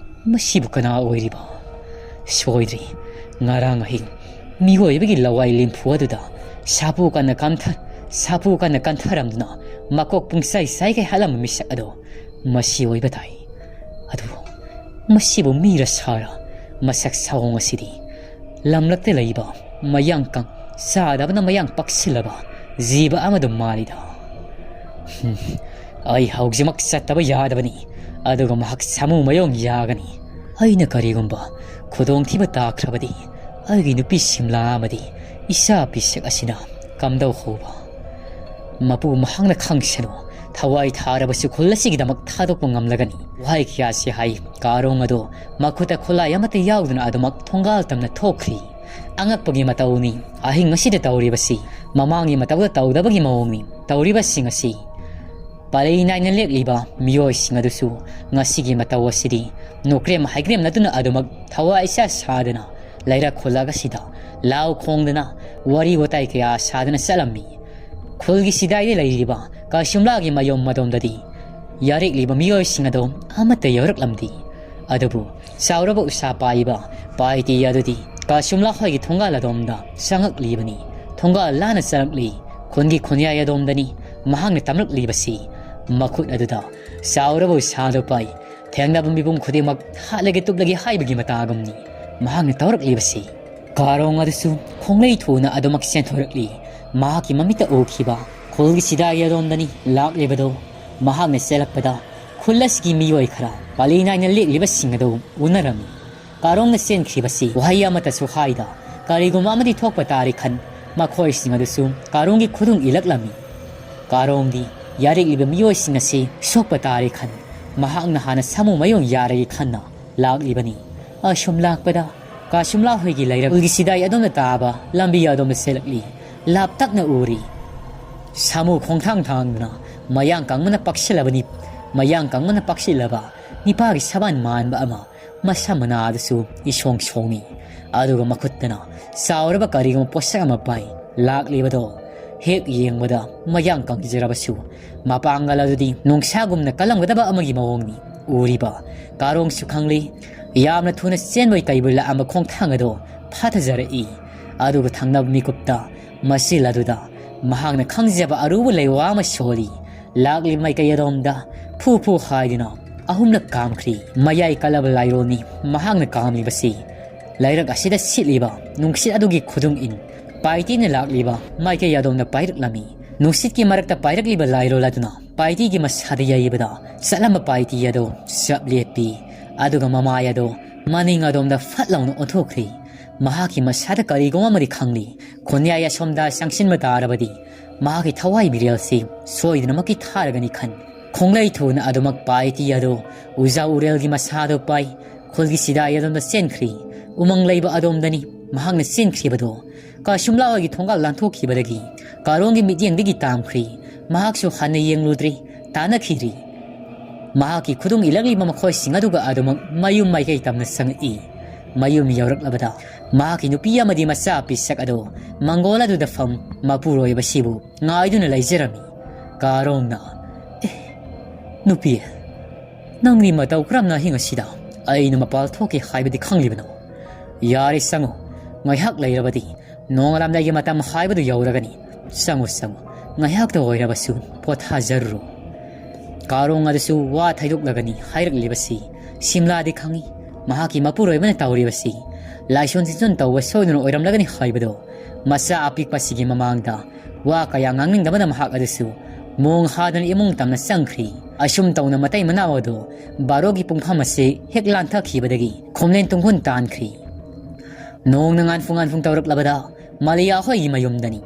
ꯃꯁꯤꯕꯨ ꯀꯅꯥ ꯑꯣꯏꯔꯤꯕ? ꯁꯣꯏꯗ꯭ꯔꯤ, ꯉꯔꯥꯡ ꯑꯍꯤꯡ ꯃꯤꯑꯣꯏꯕꯒꯤ ꯂꯋꯥꯏ ꯂꯦꯝꯐꯨ ꯑꯗꯨꯗ ꯁꯥꯐꯨ ꯀꯟꯅ ꯀꯟꯊ-, ꯁꯥꯐꯨ ꯀꯟꯅ ꯀꯟꯊꯔꯝꯗꯨꯅ ꯃꯀꯣꯛ ꯄꯨꯡꯆꯥꯏ ꯆꯥꯏꯒꯩ ꯍꯥꯠꯂꯝꯕ ꯃꯤꯁꯛ ꯑꯗꯣ ꯃꯁꯤ ꯑꯣꯏꯕ ꯇꯥꯏ꯫ ꯑꯗꯨꯕꯨ ꯃꯁꯤꯕꯨ ꯃꯤꯔ ꯁꯥꯔ? ꯃꯁꯛ ꯁꯑꯣꯡ ꯑꯁꯤꯗꯤ ꯂꯝꯂꯛꯇ ꯂꯩꯕ ꯃꯌꯥꯡ ꯀꯪ-, ꯆꯥꯗꯕꯅ ꯃꯌꯥꯡ ꯄꯛꯁꯤꯜꯂꯕ ꯖꯤꯕ ꯑꯃꯗꯨ ꯃꯥꯜꯂꯤꯗ꯫ ꯍꯨꯝ, ꯑꯩ ꯍꯧꯖꯤꯛꯃꯛ ꯆꯠꯇꯕ ꯌꯥꯗꯕꯅꯤ, ꯑꯗꯨꯒ ꯃꯍꯥꯛ ꯁꯥꯃꯨ ꯃꯌꯣꯡ ꯌꯥꯒꯅꯤ꯫ ꯑꯩꯅ ꯀꯔꯤꯒꯨꯝꯕ ꯈꯨꯗꯣꯡꯊꯤꯕ ꯇꯥꯈ꯭ꯔꯕꯗꯤ ꯑꯩꯒꯤ ꯅꯨꯄꯤ ꯁꯤꯝꯂꯥ ꯑꯃꯗꯤ ꯏꯆꯥ ꯄꯤꯁꯛ ꯑꯁꯤꯅ ꯀꯝꯗꯧ ꯍꯧꯕ?" ꯃꯄꯨ ꯃꯍꯥꯛꯅ ꯈꯪꯁꯅꯨ, ꯊꯋꯥꯏ ꯊꯥꯔꯕꯁꯨ ꯈꯨꯜ ꯑꯁꯤꯒꯤꯗꯃꯛ ꯊꯥꯗꯣꯛꯄ ꯉꯝꯂꯒꯅꯤ꯫ ꯋꯥꯍꯩ ꯀꯌꯥꯁꯤ ꯍꯥꯏ ꯀꯥꯔꯣꯡ ꯑꯗꯨ ꯃꯈꯨꯠꯇ ꯈꯨꯠꯂꯥꯏ ꯑꯃꯠꯇ ꯌꯥꯎꯗꯅ ꯑꯗꯨꯃꯛ ꯊꯣꯡꯒꯥꯜ ꯇꯝꯅ ꯊꯣꯛꯈ꯭ꯔꯤ꯫ ꯑꯉꯛꯄꯒꯤ ꯃꯇꯧꯅꯤ ꯑꯍꯤꯡ ꯑꯁꯤꯗ ꯇꯧꯔꯤꯕꯁꯤ꯫ ꯃꯃꯥꯡꯒꯤ ꯃꯇꯧꯗ ꯇꯧꯗꯕꯒꯤ ꯃꯑꯣꯡꯅꯤ ꯇꯧꯔꯤꯕꯁꯤꯡ ꯑꯁꯤ꯫ ꯄꯔꯩ ꯅꯥꯏꯅ ꯂꯦꯛꯂꯤꯕ ꯃꯤꯑꯣꯏꯁꯤꯡ ꯑꯗꯨꯁꯨ ꯉꯁꯤꯒꯤ ꯃꯇꯧ ꯑꯁꯤꯗꯤ ꯅꯣꯀ꯭ꯔꯦꯝ ꯍꯥꯏꯒ꯭ꯔꯦꯝꯅꯗꯨꯅ ꯑꯗꯨꯃꯛ ꯊꯋꯥꯏ ꯏꯆꯥ ꯁꯥꯗꯅ ꯂꯩꯔꯛ ꯈꯨꯜꯂꯛ ꯑꯁꯤꯗ ꯂꯥꯎ ꯈꯣꯡꯗꯅ ꯋꯥꯔꯤ ꯋꯥꯇꯥꯏ ꯀꯌꯥ ꯁꯥꯗꯅ ꯆꯠꯂꯝꯃꯤ꯫ ꯈꯨꯜꯒꯤ ꯁꯤꯗꯥꯏꯗ ꯂꯩꯔꯤꯕ ꯀꯥꯁꯨꯝꯂꯥꯒꯤ ꯃꯌꯨꯝ ꯑꯗꯣꯝꯗꯗꯤ ꯌꯥꯔꯦꯛꯂꯤꯕ ꯃꯤꯑꯣꯏꯁꯤꯡ ꯑꯗꯣ ꯑꯃꯠꯇ ꯌꯧꯔꯛꯂꯝꯗꯦ꯫ ꯑꯗꯨꯕꯨ ꯆꯥꯎꯔꯕ ꯎꯁꯥ ꯄꯥꯏꯕ ꯄꯥꯏꯇꯤ ꯑꯗꯨꯗꯤ ꯀꯥꯁꯨꯝꯂꯥ ꯍꯣꯏꯒꯤ ꯊꯣꯡꯒꯥꯜ ꯑꯗꯣꯝꯗ ꯆꯪꯉꯛꯂꯤꯕꯅꯤ꯫ ꯊꯣꯡꯒꯥꯜ ꯂꯥꯟꯅ ꯆꯪꯉꯛꯂꯤ꯫ ꯈꯨꯟꯒꯤ ꯈꯨꯟꯌꯥꯏ ꯑꯗꯣꯝꯗꯅꯤ ꯃꯍꯥꯛꯅ ꯇꯝꯂꯛꯂꯤꯕꯁꯤ꯫ ꯃꯈꯨꯠ ꯑꯗꯨꯗ ꯆꯥꯎꯔꯕ ꯎꯁꯥꯗꯨ ꯄꯥꯏ꯫ ꯊꯦꯡꯅꯕ ꯃꯤꯄꯨꯝ ꯈꯨꯗꯤꯡꯃꯛ ꯍꯥꯠꯂꯒꯦ ꯇꯨꯞꯂꯒꯦ ꯍꯥꯏꯕꯒꯤ ꯃꯇꯥꯒꯨꯝꯅꯤ ꯃꯍꯥꯛꯅ ꯇꯧꯔꯛꯂꯤꯕꯁꯤ꯫ ꯀꯥꯔꯣꯡ ꯑꯗꯨꯁꯨ ꯈꯣꯡꯂꯩ ꯊꯨꯅ ꯑꯗꯨꯃꯛ ꯆꯦꯟꯊꯣꯔꯛꯂꯤ꯫ ꯃꯍꯥꯛꯀꯤ ꯃꯃꯤꯠꯇ ꯎꯈꯤꯕ ꯈꯨꯜꯒꯤ ꯁꯤꯗꯥꯏ ꯑꯗꯣꯝꯗꯅꯤ ꯂꯥꯛꯂꯤꯕꯗꯣ꯫ ꯃꯍꯥꯛꯅ ꯆꯦꯜꯂꯛꯄꯗ ꯈꯨꯜ ꯑꯁꯤꯒꯤ ꯃꯤꯑꯣꯏ ꯈꯔ ꯄꯥꯂꯤ ꯅꯥꯏꯅ ꯂꯦꯛꯂꯤꯕꯁꯤꯡ ꯑꯗꯨ ꯎꯅꯔꯝꯃꯤ꯫ ꯀꯥꯔꯣꯡꯅ ꯆꯦꯟꯈ꯭ꯔꯤꯕꯁꯤ ꯋꯥꯍꯩ ꯑꯃꯠꯇꯁꯨ ꯍꯥꯏꯗ, ꯀꯔꯤꯒꯨꯝꯕ ꯑꯃꯗꯤ ꯊꯣꯛꯄ ꯇꯥꯔꯦ ꯈꯟ ꯃꯈꯣꯏꯁꯤꯡ ꯑꯗꯨꯁꯨ ꯀꯥꯔꯣꯡꯒꯤ ꯈꯨꯗꯨꯡ ꯏꯜꯂꯛꯂꯝꯃꯤ꯫ ꯀꯥꯔꯣꯡꯗꯤ ꯌꯥꯔꯛꯂꯤꯕ ꯃꯤꯑꯣꯏꯁꯤꯡ ꯑꯁꯤ ꯁꯣꯛꯄ ꯇꯥꯔꯦ ꯈꯟ, ꯃꯍꯥꯛꯅ ꯍꯥꯟꯅ ꯁꯥꯃꯨ ꯃꯌꯣꯡ ꯌꯥꯔꯒꯦ ꯈꯟꯅ ꯂꯥꯛꯂꯤꯕꯅꯤ꯫ ꯑꯁꯨꯝ ꯂꯥꯛꯄꯗ ꯀꯥꯁꯨꯝꯂꯥ ꯍꯣꯏꯒꯤ ꯂꯩꯔꯛ ꯎꯜꯒꯤ ꯁꯤꯗꯥꯏ ꯑꯗꯣꯝꯗ ꯇꯥꯕ ꯂꯝꯕꯤ ꯑꯗꯣꯝꯗ ꯆꯦꯜꯂꯛꯂꯤ꯫ ꯂꯥꯞꯇꯛꯅ ꯎꯔꯤ꯫ ꯁꯥꯃꯨ ꯈꯣꯡꯊꯥꯡ ꯊꯥꯡꯗꯨꯅ ꯃꯌꯥꯡ ꯀꯪꯕꯅ ꯄꯥꯛꯁꯤꯜꯂꯕꯅꯤ꯫ ꯃꯌꯥꯡ ꯀꯪꯕꯅ ꯄꯥꯛꯁꯤꯜꯂꯕ ꯅꯤꯄꯥꯒꯤ ꯁꯕꯥꯟ ꯃꯥꯟꯕ ꯑꯃ ꯃꯁꯝ ꯃꯅꯥꯗꯁꯨ ꯏꯁꯣꯡ ꯁꯣꯡꯏ꯫ ꯑꯗꯨꯒ ꯃꯈꯨꯠꯇꯅ ꯆꯥꯎꯔꯕ ꯀꯔꯤꯒꯨꯝꯕ ꯄꯣꯠꯁꯛ ꯑꯃ ꯄꯥꯏ꯫ ꯂꯥꯛꯂꯤꯕꯗꯣ ꯍꯦꯛ ꯌꯦꯡꯕꯗ ꯃꯌꯥꯡ ꯀꯪꯖꯔꯕꯁꯨ ꯃꯄꯥꯡꯒꯜ ꯑꯗꯨꯗꯤ ꯅꯨꯡꯁꯥꯒꯨꯝꯅ ꯀꯜꯂꯝꯒꯗꯕ ꯑꯃꯒꯤ ꯃꯑꯣꯡꯅꯤ꯫ ꯎꯔꯤꯕ ꯀꯥꯔꯣꯡꯁꯨ ꯈꯪꯂꯤ꯫ ꯌꯥꯝꯅ ꯊꯨꯅ ꯆꯦꯟꯕꯣꯏ ꯀꯩꯕꯣꯏ ꯂꯥꯛꯑꯝꯕ ꯈꯣꯡꯊꯥꯡ ꯑꯗꯣ ꯐꯥꯊꯖꯔꯛꯏ꯫ ꯑꯗꯨꯒ ꯊꯪꯅꯕ ꯃꯤꯀꯨꯞꯇ ꯃꯆꯤꯜ ꯑꯗꯨꯗ ꯃꯍꯥꯛꯅ ꯈꯪꯖꯕ ꯑꯔꯨꯕ ꯂꯩꯋꯥ ꯑꯃ ꯁꯣꯜꯂꯤ꯫ ꯂꯥꯛꯂꯤꯕ ꯃꯥꯏꯀꯩ ꯑꯗꯣꯝꯗ ꯐꯨ ꯐꯨ ꯍꯥꯏꯗꯨꯅ ꯑꯍꯨꯝꯂꯛ ꯀꯥꯝꯈ꯭ꯔꯤ꯫ ꯃꯌꯥꯏ ꯀꯜꯂꯕ ꯂꯥꯏꯔꯣꯜꯅꯤ ꯃꯍꯥꯛꯅ ꯀꯥꯝꯂꯤꯕꯁꯤ꯫ ꯂꯩꯔꯛ ꯑꯁꯤꯗ ꯁꯤꯠꯂꯤꯕ ꯅꯨꯡꯁꯤꯠ ꯑꯗꯨꯒꯤ ꯈꯨꯗꯨꯡ ꯏꯟ ꯄꯥꯏꯇꯤꯅ ꯂꯥꯛꯂꯤꯕ ꯃꯥꯏꯀꯩ ꯑꯗꯣꯝꯗ ꯄꯥꯏꯔꯛꯂꯝꯃꯤ꯫ ꯅꯨꯡꯁꯤꯠꯀꯤ ꯃꯔꯛꯇ ꯄꯥꯏꯔꯛꯂꯤꯕ ꯂꯥꯏꯔꯣꯜ ꯑꯗꯨꯅ ꯄꯥꯏꯇꯤꯒꯤ ꯃꯁꯥꯗ ꯌꯩꯕꯗ ꯆꯠꯂꯝꯕ ꯄꯥꯏꯇꯤ ꯑꯗꯨ ꯆꯞ ꯂꯦꯞꯄꯤ꯫ ꯑꯗꯨꯒ ꯃꯃꯥꯏ ꯑꯗꯨ ꯃꯅꯤꯡ ꯑꯗꯣꯝꯗ ꯐꯠ ꯂꯥꯎꯅ ꯑꯣꯟꯊꯣꯛꯈ꯭ꯔꯤ꯫ ꯃꯍꯥꯛꯀꯤ ꯃꯁꯥꯗ ꯀꯔꯤꯒꯨꯝꯕ ꯑꯃꯗꯤ ꯈꯪꯂꯤ꯫ ꯈꯣꯟꯌꯥꯏ ꯑꯁꯣꯝꯗ ꯆꯪꯁꯤꯟꯕ ꯇꯥꯔꯕꯗꯤ ꯃꯍꯥꯛꯀꯤ ꯊꯋꯥꯏ ꯃꯤꯔꯦꯜꯁꯤ ꯁꯣꯏꯗꯅꯃꯛꯀꯤ ꯊꯥꯔꯒꯅꯤ ꯈꯟ꯫ ꯈꯣꯡꯂꯩ ꯊꯨꯅ ꯑꯗꯨꯃꯛ ꯄꯥꯏꯇꯤ ꯑꯗꯨ ꯎꯖꯥ ꯎꯔꯦꯜꯒꯤ ꯃꯁꯥꯗꯨ ꯄꯥꯏ꯫ ꯈꯨꯜꯒꯤ ꯁꯤꯗꯥꯏ ꯑꯗꯣꯝꯗ ꯆꯦꯟꯈ꯭ꯔꯤ꯫ ꯎꯃꯪ ꯂꯩꯕ ꯑꯗꯣꯝꯗꯅꯤ ꯃꯍꯥꯛꯅ ꯆꯦꯟꯈ꯭ꯔꯤꯕꯗꯣ꯫ ꯀꯥꯁꯨꯝꯂꯥ ꯍꯣꯏꯒꯤ ꯊꯣꯡꯒꯥꯜ ꯂꯥꯟꯊꯣꯛꯈꯤꯕꯗꯒꯤ ꯀꯥꯔꯣꯡꯒꯤ ꯃꯤꯠꯌꯦꯡꯗꯒꯤ ꯇꯥꯝꯈ꯭ꯔꯤ꯫ ꯃꯍꯥꯛꯁꯨ ꯍꯟꯅ ꯌꯦꯡꯂꯨꯗ꯭ꯔꯤ, ꯇꯥꯟꯅꯈꯤꯗ꯭ꯔꯤ꯫ ꯃꯍꯥꯛꯀꯤ ꯈꯨꯗꯨꯡ ꯏꯜꯂꯛꯂꯤꯕ ꯃꯈꯣꯏꯁꯤꯡ ꯑꯗꯨꯒ ꯑꯗꯨꯃꯛ ꯃꯌꯨꯝ ꯃꯥꯏꯀꯩ ꯇꯝꯅ ꯆꯪꯉꯛꯏ꯫ ꯃꯌꯨꯝ ꯌꯧꯔꯛꯂꯕꯗ ꯃꯍꯥꯛꯀꯤ ꯅꯨꯄꯤ ꯑꯃꯗꯤ ꯃꯆꯥ ꯄꯤꯁꯛ ꯑꯗꯨ ꯃꯪꯒꯣꯜ ꯑꯗꯨꯗ ꯐꯝ ꯃꯄꯨꯔꯣꯏꯕꯁꯤꯕꯨ ꯉꯥꯏꯗꯨꯅ ꯂꯩꯖꯔꯝꯃꯤ꯫ ꯀꯥꯔꯣꯡꯅ, "ꯑꯦ, ꯅꯨꯄꯤ, ꯅꯪꯗꯤ ꯃꯇꯧ ꯀꯔꯝꯅ ꯑꯍꯤꯡ ꯑꯁꯤꯗ ꯑꯩꯅ ꯃꯄꯥꯜ ꯊꯣꯛꯀꯦ ꯍꯥꯏꯕꯗꯤ ꯈꯪꯂꯤꯕꯅꯣ? ꯌꯥꯔꯦ, ꯆꯪꯉꯨ꯫ ꯉꯥꯏꯍꯥꯛ ꯂꯩꯔꯕꯗꯤ ꯅꯣꯡꯉꯥꯜꯂꯝꯗꯥꯏꯒꯤ ꯃꯇꯝ ꯍꯥꯏꯕꯗꯨ ꯌꯧꯔꯒꯅꯤ꯫ ꯆꯪꯉꯨ, ꯆꯪꯉꯨ꯫ ꯉꯥꯏꯍꯥꯛꯇ ꯑꯣꯏꯔꯕꯁꯨ ꯄꯣꯊꯥꯖꯔꯨꯔꯣ꯫" ꯀꯥꯔꯣꯡ ꯑꯗꯨꯁꯨ ꯋꯥ ꯊꯩꯗꯣꯛꯂꯒꯅꯤ ꯍꯥꯏꯔꯛꯂꯤꯕꯁꯤ ꯁꯤꯝꯂꯥꯗꯤ ꯈꯪꯏ꯫ ꯃꯍꯥꯛꯀꯤ ꯃꯄꯨꯔꯣꯏꯕꯅ ꯇꯧꯔꯤꯕꯁꯤ ꯂꯥꯏꯁꯣꯟ ꯇꯤꯟꯖꯣꯟ ꯇꯧꯕ ꯁꯣꯏꯗꯅ ꯑꯣꯏꯔꯝꯂꯒꯅꯤ ꯍꯥꯏꯕꯗꯣ꯫ ꯃꯆꯥ ꯑꯄꯤꯛꯄꯁꯤꯒꯤ ꯃꯃꯥꯡꯗ ꯋꯥ ꯀꯌꯥ ꯉꯥꯡꯅꯤꯡꯗꯕꯅ ꯃꯍꯥꯛ ꯑꯗꯨꯁꯨ ꯃꯣꯡ ꯍꯥꯗꯅ ꯏꯃꯨꯡ ꯇꯝꯅ ꯆꯪꯈ꯭ꯔꯤ꯫ ꯑꯁꯨꯝ ꯇꯧꯅ ꯃꯇꯩ ꯃꯅꯥꯎ ꯑꯗꯨ ꯕꯥꯔꯣꯒꯤ ꯄꯨꯡꯐꯝ ꯑꯁꯤ ꯍꯦꯛ ꯂꯥꯟꯊꯈꯤꯕꯗꯒꯤ ꯈꯣꯝꯂꯦꯟ ꯇꯨꯡꯍꯨꯟ ꯇꯥꯟꯈ꯭ꯔꯤ꯫ ꯅꯣꯡꯅ ꯉꯥꯟꯐꯨ ꯉꯥꯟꯐꯨ ꯇꯧꯔꯛꯂꯕꯗ ꯃꯂꯤꯌꯥ ꯍꯣꯏꯒꯤ ꯃꯌꯨꯝꯗꯅꯤ꯫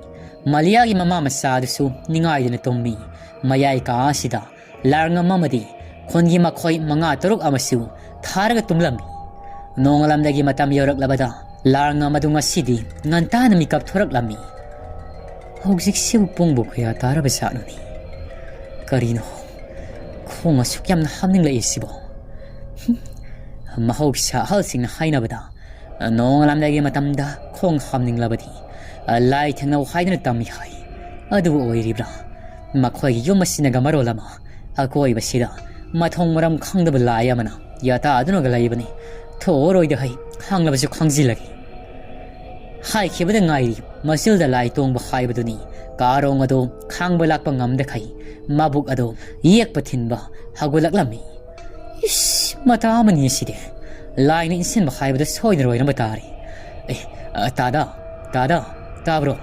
ꯃꯥꯂꯤꯌꯥꯒꯤ ꯃꯃꯥ ꯃꯆꯥꯗꯨꯁꯨ ꯅꯤꯡꯉꯥꯏꯗꯨꯅ ꯇꯨꯝꯃꯤ꯫ ꯃꯌꯥꯏ ꯀꯥ ꯑꯁꯤꯗ ꯂꯥꯔꯉꯝ ꯑꯃꯗꯤ ꯈꯨꯟꯒꯤ ꯃꯈꯣꯏ ꯃꯉꯥ ꯇꯔꯨꯛ ꯑꯃꯁꯨ ꯊꯥꯔꯒ ꯇꯨꯝꯂꯝꯃꯤ꯫ ꯅꯣꯡꯉꯥꯜꯂꯝꯗꯥꯏꯒꯤ ꯃꯇꯝ ꯌꯧꯔꯛꯂꯕꯗ ꯂꯥꯔꯉꯝ ꯑꯗꯨ ꯉꯁꯤꯗꯤ ꯉꯟꯇꯥꯅ ꯃꯤꯀꯞ ꯊꯣꯔꯛꯂꯝꯃꯤ꯫ "ꯍꯧꯖꯤꯛꯁꯤꯕꯨ ꯄꯨꯡꯕꯨ ꯀꯌꯥ ꯇꯥꯔꯕ ꯖꯥꯠꯅꯣꯅꯦ? ꯀꯔꯤꯅꯣ ꯈꯣꯡ ꯑꯁꯨꯛ ꯌꯥꯝꯅ ꯍꯥꯝꯅꯤꯡꯂꯛꯏꯁꯤꯕꯣ? ꯍꯨꯝ, ꯃꯍꯧꯁꯥ ꯑꯍꯜꯁꯤꯡꯅ ꯍꯥꯏꯅꯕꯗ ꯅꯣꯡꯉꯥꯜꯂꯝꯗꯥꯏꯒꯤ ꯃꯇꯝꯗ ꯈꯣꯡ ꯍꯥꯝꯅꯤꯡꯂꯕꯗꯤ ꯂꯥꯏ ꯊꯦꯡꯅꯧ ꯍꯥꯏꯗꯨꯅ ꯇꯝꯃꯤ ꯍꯥꯏ꯫ ꯑꯗꯨꯕꯨ ꯑꯣꯏꯔꯤꯕ꯭ꯔꯥ? ꯃꯈꯣꯏꯒꯤ ꯌꯨꯝ ꯑꯁꯤꯅꯒ ꯃꯔꯣꯜ ꯑꯃ ꯑꯀꯣꯏꯕꯁꯤꯗ ꯃꯊꯣꯡ ꯃꯔꯝ ꯈꯪꯗꯕ ꯂꯥꯏ ꯑꯃꯅ ꯌꯥꯇꯥꯗꯨꯅꯒ ꯂꯩꯕꯅꯤ꯫ ꯊꯣꯛꯑꯔꯣꯏꯗ ꯍꯩ, ꯈꯪꯂꯕꯁꯨ ꯈꯪꯖꯤꯜꯂꯒꯦ" ꯍꯥꯏꯈꯤꯕꯗ ꯉꯥꯏꯔꯤ꯫ ꯃꯆꯤꯜꯗ ꯂꯥꯏ ꯇꯣꯡꯕ ꯍꯥꯏꯕꯗꯨꯅꯤ꯫ ꯀꯥꯔꯣꯡ ꯑꯗꯣ ꯈꯥꯡꯕ ꯂꯥꯛꯄ ꯉꯝꯗꯈꯩ ꯃꯕꯨꯛ ꯑꯗꯣ ꯌꯦꯛꯄ ꯊꯤꯟꯕ ꯍꯧꯒꯠꯂꯛꯂꯝꯃꯤ꯫ "ꯏꯁ, ꯃꯇꯥ ꯑꯃꯅꯤ ꯑꯁꯤꯗꯤ꯫ ꯂꯥꯏꯅ ꯏꯟꯁꯤꯟꯕ ꯍꯥꯏꯕꯗ ꯁꯣꯏꯗꯅ ꯑꯣꯏꯔꯝꯕ ꯇꯥꯔꯦ꯫ ꯑꯦ, ꯑ, ꯇꯥꯗ, ꯇꯥꯗ, ꯇꯥꯕ꯭ꯔꯣ?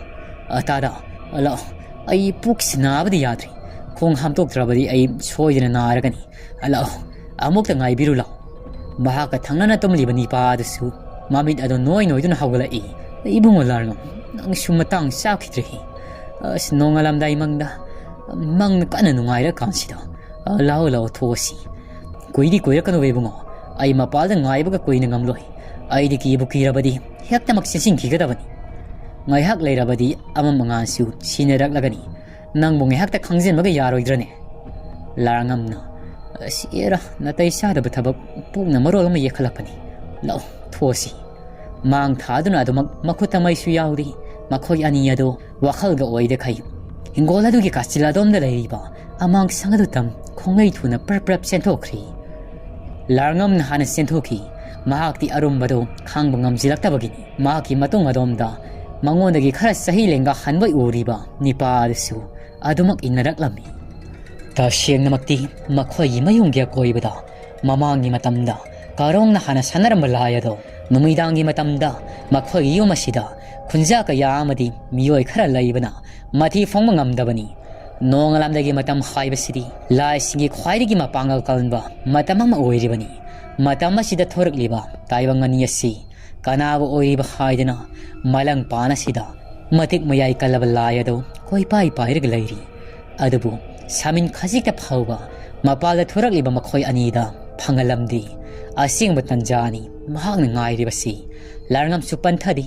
ꯑ, ꯇꯥꯗ, ꯑ, ꯂꯥꯛꯑꯣ꯫ ꯑꯩ ꯄꯨꯛꯁꯤ ꯅꯥꯕꯗꯤ ꯌꯥꯗ꯭ꯔꯦ꯫ ꯈꯣꯡ ꯍꯥꯝꯗꯣꯛꯇ꯭ꯔꯕꯗꯤ ꯑꯩ ꯁꯣꯏꯗꯅ ꯅꯥꯔꯒꯅꯤ꯫ ꯑ, ꯂꯥꯛꯑꯣ, ꯑꯃꯨꯛꯇ ꯉꯥꯏꯕꯤꯔꯨ ꯂꯥꯛꯑꯣ"꯫ ꯃꯍꯥꯛꯀ ꯊꯪꯅꯅ ꯇꯨꯝꯂꯤꯕ ꯅꯤꯄꯥ ꯑꯗꯨꯁꯨ ꯃꯃꯤꯠ ꯑꯗꯨ ꯅꯣꯏ ꯅꯣꯏꯗꯨꯅ ꯍꯧꯒꯠꯂꯛꯏ꯫ "ꯏꯕꯨꯡꯉꯣ ꯂꯥꯔꯉꯝ, ꯅꯪꯁꯨ ꯃꯇꯥꯡ ꯆꯥꯈꯤꯗ꯭ꯔꯦꯍꯦ꯫ ꯑꯁ, ꯅꯣꯡꯉꯥꯜꯂꯝꯗꯥꯏ ꯃꯪꯗ ꯃꯪꯅ ꯀꯟꯅ ꯅꯨꯡꯉꯥꯏꯔꯀꯥꯟꯁꯤꯗ꯫ ꯑ, ꯂꯥꯛꯑꯣ, ꯂꯥꯛꯑꯣ, ꯊꯣꯛꯑꯁꯤ꯫ ꯀꯨꯏꯗꯤ ꯀꯨꯏꯔꯛꯀꯅꯨ ꯏꯕꯨꯡꯉꯣ, ꯑꯩ ꯃꯄꯥꯜꯗ ꯉꯥꯏꯕꯒ ꯀꯨꯏꯅ ꯉꯝꯂꯣꯏ꯫ ꯑꯩꯗꯤ ꯀꯤꯕꯨ ꯀꯤꯔꯕꯗꯤ ꯍꯦꯛꯇꯃꯛ ꯆꯦꯟꯁꯤꯟꯈꯤꯒꯗꯕꯅꯤ꯫ ꯉꯥꯏꯍꯥꯛ ꯂꯩꯔꯕꯗꯤ ꯑꯃꯝ ꯑꯉꯥꯟꯁꯨ ꯁꯤꯟꯅꯔꯛꯂꯒꯅꯤ꯫ ꯅꯪꯕꯨ ꯉꯥꯏꯍꯥꯛꯇ ꯈꯪꯖꯤꯟꯕꯒ ꯌꯥꯔꯣꯏꯗ꯭ꯔꯅꯦ?" ꯂꯥꯔꯉꯝꯅ, "ꯑꯁ, ꯑꯦꯔꯥ, ꯅꯥꯇꯩ ꯆꯥꯗꯕ ꯊꯕꯛ ꯄꯨꯛꯅ ꯃꯔꯣꯜ ꯑꯃ ꯌꯦꯛꯈꯠꯂꯛꯄꯅꯤ꯫ ꯂꯥꯛꯑꯣ, ꯊꯣꯛꯑꯁꯤ"꯫ ꯃꯥꯡ ꯊꯥꯗꯨꯅ ꯑꯗꯨꯃꯛ ꯃꯈꯨꯠꯇ ꯃꯩꯁꯨ ꯌꯥꯎꯔꯤ꯫ ꯃꯈꯣꯏ ꯑꯅꯤ ꯑꯗꯨ ꯋꯥꯈꯜꯒ ꯑꯣꯏꯗꯈꯩ ꯍꯤꯡꯒꯣꯜ ꯑꯗꯨꯒꯤ ꯀꯥꯆꯤꯜ ꯑꯗꯣꯝꯗ ꯂꯩꯔꯤꯕ ꯑꯃꯥꯡ ꯁꯪ ꯑꯗꯨ ꯇꯝ ꯈꯣꯡꯂꯩ ꯊꯨꯅ ꯄ꯭ꯔꯞ ꯄ꯭ꯔꯞ ꯆꯦꯟꯊꯣꯛꯈ꯭ꯔꯤ꯫ ꯂꯥꯔꯉꯝꯅ ꯍꯥꯟꯅ ꯆꯦꯟꯊꯣꯛꯈꯤ꯫ ꯃꯍꯥꯛꯇꯤ ꯑꯔꯨꯝꯕꯗꯨ ꯈꯥꯡꯕ ꯉꯝꯁꯤꯜꯂꯛꯇꯕꯒꯤꯅꯤ꯫ ꯃꯍꯥꯛꯀꯤ ꯃꯇꯨꯡ ꯑꯗꯣꯝꯗ ꯃꯉꯣꯟꯗꯒꯤ ꯈꯔ ꯆꯍꯤ ꯂꯦꯡꯒꯥ ꯍꯟꯕ ꯑꯣꯏ ꯎꯔꯤꯕ ꯅꯤꯄꯥ ꯑꯗꯨꯁꯨ ꯑꯗꯨꯃꯛ ꯏꯟꯅꯔꯛꯂꯝꯃꯤ꯫ ꯇꯁꯦꯡꯅꯃꯛꯇꯤ ꯃꯈꯣꯏꯒꯤ ꯃꯌꯨꯝꯒꯤ ꯑꯀꯣꯏꯕꯗ ꯃꯃꯥꯡꯒꯤ ꯃꯇꯝꯗ ꯀꯥꯔꯣꯡꯅ ꯍꯥꯟꯅ ꯁꯥꯟꯅꯔꯝꯕ ꯂꯥꯏ ꯑꯗꯣ ꯅꯨꯃꯤꯗꯥꯡꯒꯤ ꯃꯇꯝꯗ ꯃꯈꯣꯏꯒꯤ ꯌꯨꯝ ꯑꯁꯤꯗ ꯈꯨꯟꯖꯥ ꯀꯌꯥ ꯑꯃꯗꯤ ꯃꯤꯑꯣꯏ ꯈꯔ ꯂꯩꯕꯅ ꯃꯊꯤ ꯐꯣꯡꯕ ꯉꯝꯗꯕꯅꯤ꯫ ꯅꯣꯡꯉꯥꯜꯂꯝꯗꯥꯏꯒꯤ ꯃꯇꯝ ꯍꯥꯏꯕꯁꯤꯗꯤ ꯂꯥꯏꯁꯤꯡꯒꯤ ꯈ꯭ꯋꯥꯏꯗꯒꯤ ꯃꯄꯥꯡꯒꯜ ꯀꯟꯕ ꯃꯇꯝ ꯑꯃ ꯑꯣꯏꯔꯤꯕꯅꯤ꯫ ꯃꯇꯝ ꯑꯁꯤꯗ ꯊꯣꯔꯛꯂꯤꯕ ꯇꯥꯏꯕꯪ ꯑꯅꯤ ꯑꯁꯤ ꯀꯅꯥꯕꯨ ꯑꯣꯏꯔꯤꯕ ꯍꯥꯏꯗꯅ ꯃꯂꯪ ꯄꯥꯟ ꯑꯁꯤꯗ ꯃꯇꯤꯛ ꯃꯌꯥꯏ ꯀꯜꯂꯕ ꯂꯥꯏ ꯑꯗꯨ ꯀꯣꯏꯄꯥꯏ ꯄꯥꯏꯔꯒ ꯂꯩꯔꯤ꯫ ꯑꯗꯨꯕꯨ ꯁꯥꯃꯤꯟ ꯈꯖꯤꯛꯇ ꯐꯥꯎꯕ ꯃꯄꯥꯜꯗ ꯊꯣꯔꯛꯂꯤꯕ ꯃꯈꯣꯏ ꯑꯅꯤꯗ ꯐꯪꯍꯜꯂꯝꯗꯦ꯫ ꯑꯁꯦꯡꯕ ꯇꯟꯖꯥꯅꯤ ꯃꯍꯥꯛꯅ ꯉꯥꯏꯔꯤꯕꯁꯤ꯫ ꯂꯥꯔꯉꯝꯁꯨ ꯄꯟꯊꯗꯦ꯫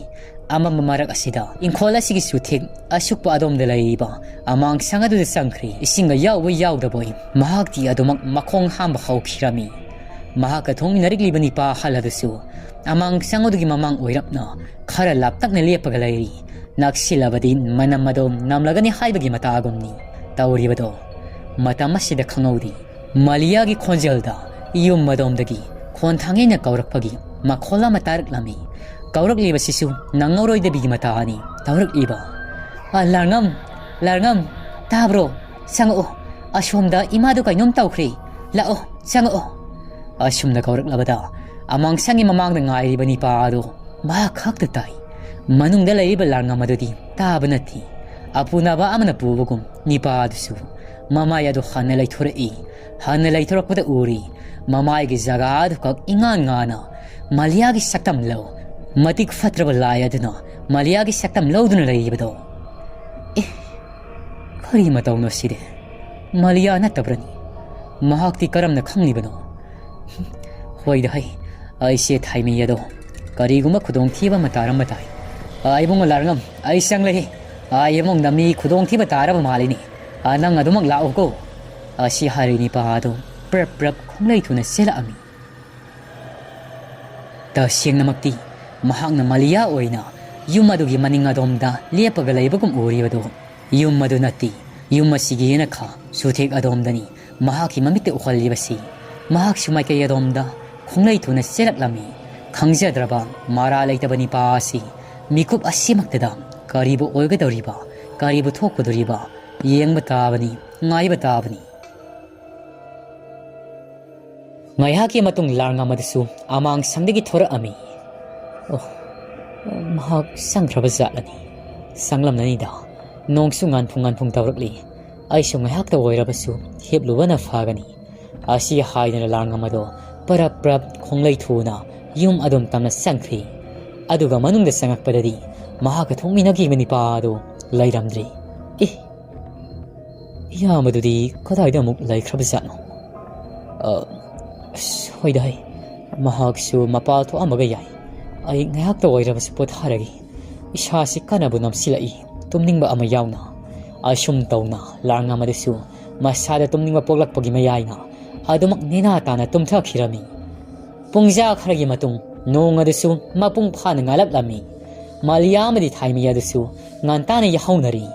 ꯑꯃꯝꯕ ꯃꯔꯛ ꯑꯁꯤꯗ ꯏꯪꯈꯣꯜ ꯑꯁꯤꯒꯤ ꯆꯨꯊꯦꯛ ꯑꯁꯨꯛꯄ ꯑꯗꯣꯝꯗ ꯂꯩꯔꯤꯕ ꯑꯃꯥꯡꯁꯪ ꯑꯗꯨꯗ ꯆꯪꯈ꯭ꯔꯦ꯫ ꯏꯁꯤꯡꯒ ꯌꯥꯎꯕꯣꯏ ꯌꯥꯎꯗꯕꯣꯏ ꯃꯍꯥꯛꯇꯤ ꯑꯗꯨꯃꯛ ꯃꯈꯣꯡ ꯍꯥꯝꯕ ꯍꯧꯈꯤꯔꯝꯃꯤ꯫ ꯃꯍꯥꯛꯀ ꯊꯣꯡꯃꯤꯟꯅꯔꯛꯂꯤꯕ ꯅꯤꯄꯥ ꯑꯍꯜ ꯑꯗꯨꯁꯨ ꯑꯃꯥꯡꯁꯪ ꯑꯗꯨꯒꯤ ꯃꯃꯥꯡ ꯑꯣꯏꯔꯞꯅ ꯈꯔ ꯂꯥꯞꯇꯛꯅ ꯂꯦꯞꯄꯒ ꯂꯩꯔꯤ꯫ ꯅꯛꯁꯤꯜꯂꯕꯗꯤ ꯃꯅꯝ ꯑꯗꯨ ꯅꯝꯂꯒꯅꯤ ꯍꯥꯏꯕꯒꯤ ꯃꯇꯥꯒꯨꯝꯅꯤ ꯇꯧꯔꯤꯕꯗꯣ꯫ ꯃꯇꯝ ꯑꯁꯤꯗ ꯈꯪꯍꯧꯗꯦ꯫ ꯃꯥꯂꯤꯌꯥꯒꯤ ꯈꯣꯟꯖꯦꯜꯗ ꯌꯨꯝ ꯑꯗꯣꯝꯗꯒꯤ ꯈꯣꯟꯊꯥꯡ ꯌꯩꯅ ꯀꯧꯔꯛꯄꯒꯤ ꯃꯈꯣꯜ ꯑꯃ ꯇꯥꯔꯛꯂꯝꯃꯤ꯫ ꯀꯧꯔꯛꯂꯤꯕꯁꯤꯁꯨ ꯅꯪꯍꯧꯔꯣꯏꯗꯕꯤꯒꯤ ꯃꯇꯥꯅꯤ ꯇꯧꯔꯛꯂꯤꯕ꯫ "ꯑ, ꯂꯥꯔꯉꯝ, ꯂꯥꯔꯉꯝ, ꯇꯥꯕ꯭ꯔꯣ? ꯆꯪꯉꯛꯑꯣ꯫ ꯑꯁꯣꯝꯗ ꯏꯃꯥꯗꯨ ꯀꯩꯅꯣꯝ ꯇꯧꯈ꯭ꯔꯦ꯫ ꯂꯥꯛꯑꯣ, ꯆꯪꯉꯛꯑꯣ"꯫ ꯑꯁꯨꯝꯅ ꯀꯧꯔꯛꯂꯕꯗ ꯑꯃꯥꯡꯁꯪꯒꯤ ꯃꯃꯥꯡꯗ ꯉꯥꯏꯔꯤꯕ ꯅꯤꯄꯥ ꯑꯗꯨ ꯃꯍꯥꯛ ꯈꯛꯇ ꯇꯥꯏ꯫ ꯃꯅꯨꯡꯗ ꯂꯩꯔꯤꯕ ꯂꯥꯔꯉꯝ ꯑꯗꯨꯗꯤ ꯇꯥꯕ ꯅꯠꯇꯦ꯫ ꯑꯄꯨꯅꯕ ꯑꯃꯅ ꯄꯨꯕꯒꯨꯝ ꯅꯤꯄꯥ ꯑꯗꯨꯁꯨ ꯃꯃꯥꯏ ꯑꯗꯨ ꯍꯟꯅ ꯂꯩꯊꯣꯔꯛꯏ꯫ ꯍꯟꯅ ꯂꯩꯊꯣꯔꯛꯄꯗ ꯎꯔꯤ ꯃꯃꯥꯏꯒꯤ ꯖꯒꯥ ꯑꯗꯨꯈꯛ ꯏꯉꯥꯟ ꯉꯥꯟꯅ ꯃꯥꯂꯤꯌꯥꯒꯤ ꯁꯛꯇꯝ ꯂꯧ꯫ ꯃꯇꯤꯛ ꯐꯠꯇ꯭ꯔꯕ ꯂꯥꯏ ꯑꯗꯨꯅ ꯃꯥꯂꯤꯌꯥꯒꯤ ꯁꯛꯇꯝ ꯂꯧꯗꯨꯅ ꯂꯩꯔꯤꯕꯗꯣ꯫ ꯑꯦ, ꯀꯔꯤ ꯃꯇꯧꯅꯣ ꯁꯤꯗꯤ? ꯃꯥꯂꯤꯌꯥ ꯅꯠꯇꯕ꯭ꯔꯅꯤ? ꯃꯍꯥꯛꯇꯤ ꯀꯔꯝꯅ ꯈꯪꯂꯤꯕꯅꯣ? ꯍꯣꯏꯗ ꯍꯩ, ꯑꯩꯁꯦ ꯊꯥꯏꯃꯤ ꯑꯗꯣ ꯀꯔꯤꯒꯨꯝꯕ ꯈꯨꯗꯣꯡꯊꯤꯕ ꯑꯃ ꯇꯥꯔꯝꯕ ꯇꯥꯏ꯫ ꯑ, ꯏꯕꯨꯡꯉꯣ ꯂꯥꯔꯉꯝ, ꯑꯩ ꯆꯪꯂꯒꯦ꯫ ꯑ, ꯏꯃꯨꯡꯗ ꯃꯤ ꯈꯨꯗꯣꯡꯊꯤꯕ ꯇꯥꯔꯕ ꯃꯥꯜꯂꯤꯅꯦ꯫ ꯑ, ꯅꯪ ꯑꯗꯨꯃꯛ ꯂꯥꯛꯎꯀꯣ꯫ ꯑꯁꯤ ꯍꯥꯏꯔꯤ ꯅꯤꯄꯥ ꯑꯗꯨ ꯄ꯭ꯔꯞ ꯄ꯭ꯔꯞ ꯈꯣꯡꯂꯩ ꯊꯨꯅ ꯆꯦꯜꯂꯛꯑꯝꯃꯤ꯫ ꯇꯁꯦꯡꯅꯃꯛꯇꯤ ꯃꯍꯥꯛꯅ ꯃꯥꯂꯤꯌꯥ ꯑꯣꯏꯅ ꯌꯨꯝ ꯑꯗꯨꯒꯤ ꯃꯅꯤꯡ ꯑꯗꯣꯝꯗ ꯂꯦꯞꯄꯒ ꯂꯩꯕꯒꯨꯝ ꯎꯔꯤꯕꯗꯨ ꯌꯨꯝ ꯑꯗꯨ ꯅꯠꯇꯦ꯫ ꯌꯨꯝ ꯑꯁꯤꯒꯤ ꯌꯦꯅꯈꯥ ꯆꯨꯊꯦꯛ ꯑꯗꯣꯝꯗꯅꯤ ꯃꯍꯥꯛꯀꯤ ꯃꯃꯤꯠꯇ ꯎꯍꯜꯂꯤꯕꯁꯤ꯫ ꯃꯍꯥꯛꯁꯨ ꯃꯥꯏꯀꯩ ꯑꯗꯣꯝꯗ ꯈꯣꯡꯂꯩ ꯊꯨꯅ ꯆꯦꯜꯂꯛꯂꯝꯃꯤ꯫ ꯈꯪꯖꯗ꯭ꯔꯕ ꯃꯔꯥ ꯂꯩꯇꯕ ꯅꯤꯄꯥ ꯑꯁꯤ ꯃꯤꯀꯨꯞ ꯑꯁꯤꯃꯛꯇꯗ ꯀꯔꯤꯕꯨ ꯑꯣꯏꯒꯗꯧꯔꯤꯕ, ꯀꯔꯤꯕꯨ ꯊꯣꯛꯀꯗꯧꯔꯤꯕ ꯌꯦꯡꯕ ꯇꯥꯕꯅꯤ, ꯉꯥꯏꯕ ꯇꯥꯕꯅꯤ꯫ ꯉꯥꯏꯍꯥꯛꯀꯤ ꯃꯇꯨꯡ ꯂꯥꯔꯉꯝ ꯑꯗꯨꯁꯨ ꯑꯃꯥꯡꯁꯪꯗꯒꯤ ꯊꯣꯔꯛꯑꯝꯃꯤ꯫ ꯑꯣ, ꯃꯍꯥꯛ ꯆꯪꯈ꯭ꯔꯕ ꯖꯥꯠꯂꯅꯤ? ꯆꯪꯂꯝꯂꯅꯤꯗ꯫ ꯅꯣꯡꯁꯨ ꯉꯥꯟꯐꯨꯡ ꯉꯥꯟꯐꯨꯡ ꯇꯧꯔꯛꯂꯤ꯫ ꯑꯩꯁꯨ ꯉꯥꯏꯍꯥꯛꯇ ꯑꯣꯏꯔꯕꯁꯨ ꯍꯤꯞꯂꯨꯕꯅ ꯐꯒꯅꯤ꯫ ꯑꯁꯤ ꯍꯥꯏꯗꯨꯅ ꯂꯥꯔꯉꯝ ꯑꯗꯣ ꯄꯔꯞ ꯄꯔꯞ ꯈꯣꯡꯂꯩ ꯊꯨꯅ ꯌꯨꯝ ꯑꯗꯨꯝ ꯇꯝꯅ ꯆꯪꯈ꯭ꯔꯤ꯫ ꯑꯗꯨꯒ ꯃꯅꯨꯡꯗ ꯆꯪꯉꯛꯄꯗꯗꯤ ꯃꯍꯥꯛꯀ ꯊꯣꯛꯃꯤꯟꯅꯈꯤꯕ ꯅꯤꯄꯥ ꯑꯗꯨ ꯂꯩꯔꯝꯗ꯭ꯔꯦ꯫ ꯑꯦ, ꯏꯌꯥꯝꯕꯗꯨꯗꯤ ꯀꯗꯥꯏꯗ ꯑꯃꯨꯛ ꯂꯩꯈ꯭ꯔꯕꯖꯥꯠꯅꯣ? ꯑ, ꯑꯁ, ꯍꯣꯏꯗ ꯍꯩ, ꯃꯍꯥꯛꯁꯨ ꯃꯄꯥꯜ ꯊꯣꯛꯑꯝꯕꯒ ꯌꯥꯏ꯫ ꯑꯩ ꯉꯥꯏꯍꯥꯛꯇ ꯑꯣꯏꯔꯕꯁꯨ ꯄꯣꯊꯥꯔꯒꯦ꯫ ꯏꯁꯥꯁꯤ ꯀꯟꯅꯕꯨ ꯅꯝꯁꯤꯜꯂꯛꯏ, ꯇꯨꯝꯅꯤꯡꯕ ꯑꯃ ꯌꯥꯎꯅ꯫ ꯑꯁꯨꯝ ꯇꯧꯅ ꯂꯥꯔꯉꯝ ꯑꯗꯨꯁꯨ ꯃꯁꯥꯗ ꯇꯨꯝꯅꯤꯡꯕ ꯄꯣꯛꯂꯛꯄꯒꯤ ꯃꯌꯥꯏꯅ ꯑꯗꯨꯃꯛ ꯅꯦꯅꯥ ꯇꯥꯅ ꯇꯨꯝꯊꯈꯤꯔꯝꯃꯤ꯫ ꯄꯨꯡꯖꯥ ꯈꯔꯒꯤ ꯃꯇꯨꯡ ꯅꯣꯡ ꯑꯗꯨꯁꯨ ꯃꯄꯨꯡ ꯐꯥꯅ ꯉꯥꯜꯂꯛꯂꯝꯃꯤ꯫ ꯃꯥꯂꯤꯌꯥ ꯑꯃꯗꯤ ꯊꯥꯏꯃꯤ ꯑꯗꯨꯁꯨ ꯉꯟꯇꯥꯅ ꯌꯥꯍꯧꯅꯔꯤ꯫